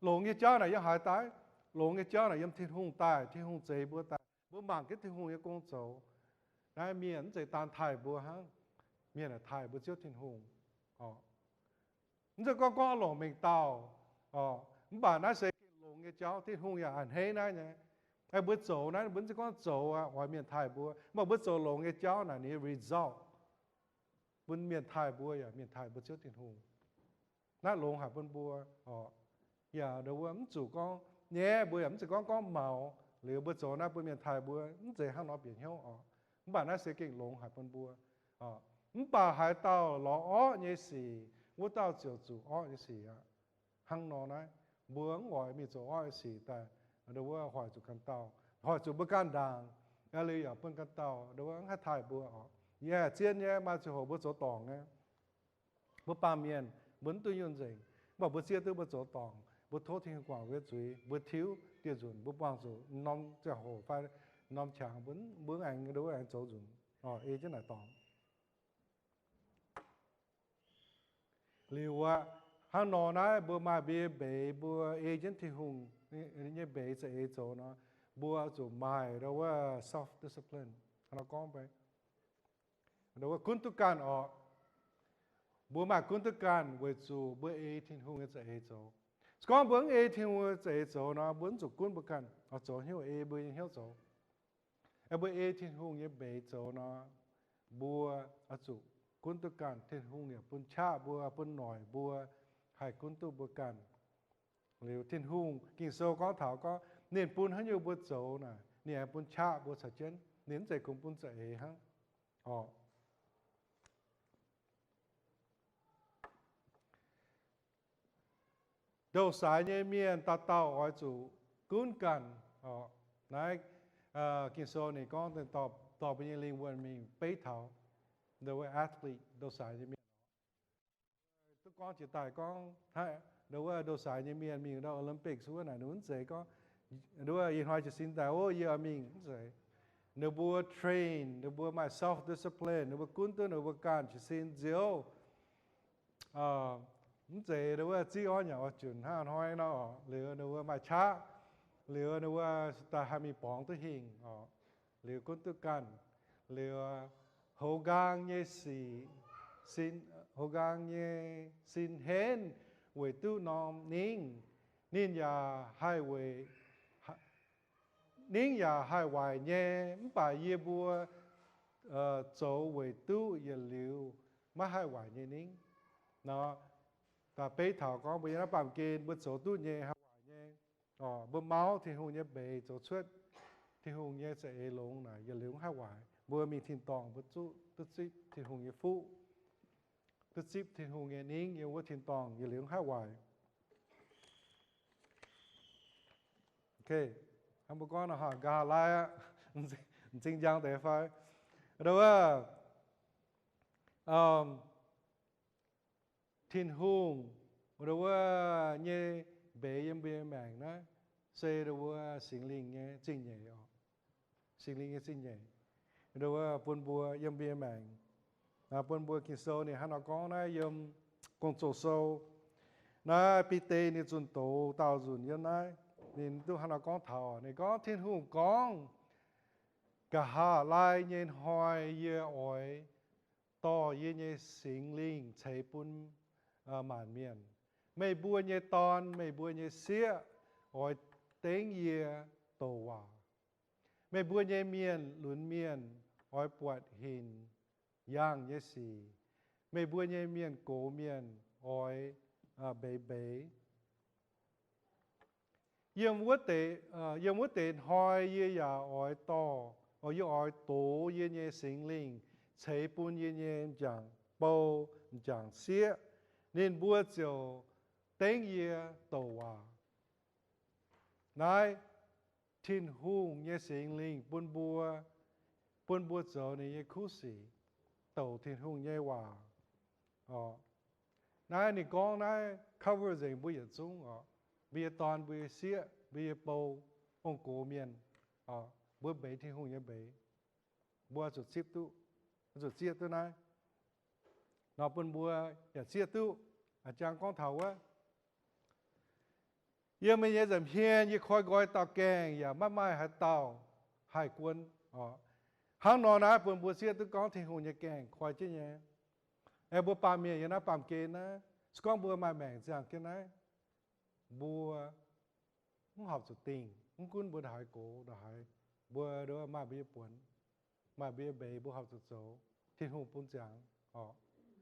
Longx nyei jauv naaic yiem haaix daaih? Longx nyei jauv naaic yiem Tin-Hungh daaih, Tin-Hungh zeix mbuo daaih. Mbuo mangc jienv Tin-Hungh nyei gong zoux. Naaiv mienh mv zeiz daan taaih mbuo hnangv. Mienh aah, taaih mbuo Ziouv Tin-Hungh oc. Mv zeiz gorngv gorngv longc mengh dauh oc, mv baac naaiv se gengh longx nyei jauv. Tin-Hungh yaac a'hneiv naaiv nyei. Mbuo zoux naaiv, mbuo mv zeiz gorngv zoux aqv oix mienh taaih mbuo, mv baac mbuo zoux longx nyei jauv naaic ninh nyei result bun mienh taaih mbuo yaac mienh taaih mbuo Ziouv Tin-Hungh. Naaiv longx haic bun mbuo oc. Yaac ndo wuov mv zuqc gorngv nyaiv, mbuo yaac mv zeiz gorngv gorngv maux liuz mbuo zoux naaiv bun mienh taaih mbuo, mv zeiz hnangv nor bieqc hnyouv oc. Mv baac naaiv se gengh longx haic bun mbuo. Mv baac haaix dauh lorz orqv nyei sic, wuov dauh ziouc zuqc orqv nyei sic aqv. Hnangv nor naaiv, mbuo mv oix mingh zoux orqv nyei sic daaih, ndo wuov hoic zuqc ganh dauh, hoic zuqc mbuo ganh ndaangc, liuz yaac bun ganh dauh ndo wuov mv haih taaih mbuo oc. Yaac zien nyei, maaih ziangh hoc mbuo zoux dorngc nyei. Mbuo baamh mienh mbuo mv duqv nyunh nzengc, mv baac mbuo zieqv duqv mbuo zoux dorngc, mbuo tov Tin-Hungh guangc mbuo nyei zuiz, mbuo tiuv dieh nzunc, mbuo buangh zuqc norm ziangh hoc fai norm qangx mbuo, mbuo aengx ndo wuov aengx zoux nzunc, ei jienv naaic dorngc. Liuz aqv, hnangv nor naaiv mbuo maaih mbuo nyei mbeix mbuo ei jienv Tin-Hungh nyei mbeix za'eix zoux nor, mbuo zuqc maaih ndo wuov self-discipline. Hnangv nor gorngv, ndo wuov gunv duqv ganh oc. Mbuo maaih gunv duqv ganh weic zuqc mbuo ei Tin-Hungh nyei za'eix zoux. Se gorngv mbuo mv ei Tin-Hungh nyei za'eix zoux nor, mbuo mv zuqc gunv mbuo ganh oix zoux hnyouv ei mbuo nyei hnyouv zoux. Aeqv, mbuo ei Tin-Hungh nyei mbeix zoux nor, mbuo oix zuqc gunv duqv ganh. Tin-Hungh yaac bun qaqv mbuo, bun noic mbuo, haih gunv duqv mbuo ganh. Liuz Tin-Hungh, Ging-Sou gorngv taux gorngv ninh bun haaix nyungc mbuo zoux naaic, ninh aengx bun qaqv mbuo caux jienv. Ninh mv zeiz kungx bun za'eix hnangv oc. Ndou-saaix nyei mienh dauh dauh oix zuqc gunv ganh oc. Naaiv Ging-Sou ninh gorngv dorh mbuo nyei lingh wuonh mingh beiv taux ndo wuov athlete, ndou-saaix nyei mienh. Duqv gorngv jiex daaih gorngv ndo wuov ndou-saaix nyei mienh mingh ndau Olympics wuov naaic, ninh mv zeiz gorngv ndo wuov ih hnoi jiez sin daaih, o, yie oix mingh, mv zeiz. Ninh mbuo train, ninh mbuo maaih self-discipline, ninh mbuo gunv duqv ninh mbuo ganh jiez sin nziouv. Mv zeiz ndo wuov zieqv orv nyanc orv junc hnangv hnoi nor, liuz ninh mbuo maaih qaqv, liuz ninh mbuo daaih haih mingh borngz duqv hingh oc. Liuz gunv duqv ganh, liuz hoz nqaang nyei sic, sin, hoz nqaang nyei sin henv weic duqv norm ningv. Ninh yaac haih weic, ningv yaac haih waaic nyei, mv baac yie mbuo zoux weic duqv yietc liuz maiv haih waaic nyei ningv. Nor, da'beiv taux gorngv mbuo yiem naaiv baamh gen mbuo zoux duqv nyei haaix waaic nyei, mbuo mauv Tin-Hungh nyei mbeix zoux cuotv Tin-Hungh nyei za'eix longx naaic, yietc liuz haaix waaic mbuo mingh tin-dorngh mbuo zuqc duqv zipv Tin-Hungh nyei fuqv, duqv zipv Tin-Hungh nyei ningv yiem wuov tin-dorngh yietc liuz haaix waaic. Mbuo gorngv nor, nqa'haav laai aqv, m'zing njang deix fai? Wuov, Tin-Hungh wuov nyei mbeix yiem mbuo nyei maengc naaiv se wuov Singx Lingh nyei zingh nyeic oc. Singx Lingh nyei zingh nyeic, wuov bun mbuo yiem mbuo nyei maengc. Bun mbuo Ging-Sou ninh hnangv nor gorngv naaiv yiem Gong-Zoh Sou naaiv, Bide ninh zunh doz daauh nzunc yiem naaiv, ninh duqv hnangv nor gorngv taux, ninh gorngv, Tin-Hungh gorngv, Nqa'haav laai nyei hnoi yie oix dorh yie nyei Singx Lingh ceix bun maanc mienh. Meih mbuo nyei dorn, meih mbuo nyei sieqv oix dengv yie douc waac. Meih mbuo nyei mienh lunx mienh oix buatc hinc yaangh nyei sic. Meih mbuo nyei mienh gox mienh oix mbeix mbeix. Yiem wuov deix hnoi yie yaac oix dorh, yie oix dox yie nyei Singx Lingh ceix bun yie nyei m'jangc bou, m'jangc sieqv. Ninh mbuo ziouc dengv yie douc waac. Naaiv Tin-Hungh nyei Singx Lingh bun mbuo, bun mbuo zoux ninh nyei kuv sic, douc Tin-Hungh nyei waac. Naaiv ninh gorngv naaiv cover nzengc mbuo yietc zungv oc. Mbuo nyei dorn, mbuo nyei sieqv, mbuo nyei bou, ong-gox mienh, mbuo mbeix Tin-Hungh nyei mbeix, mbuo zuqc zipv duqv, zuqc zieqv duqv naaiv. Nor bun mbuo yaac zieqv duqv, a'jang gorngv taux wuov, Yiem meih nyei nza'hmien yie koi nqoi dauh gaengh yaac maiv maaih haaix dauh haih guon. Hnangv nor naaiv bun mbuo zieqv duqv gorngv Tin-Hungh nyei gaengh koi jienv nyei. Aengx mbuo baamh mienh yiem naaiv baamh gen naaiv, se gorngv mbuo maaih maengc ziangh jienv naaiv, mbuo mv horpc zuqc dingh, mv gunv mbuo ndongc haaix gox ndongc haaix, mbuo maaih mbuo nyei buonc, maaih mbuo nyei mbeix mbuo horpc zuqc zoux, Tin-Hungh bun ziangx oc.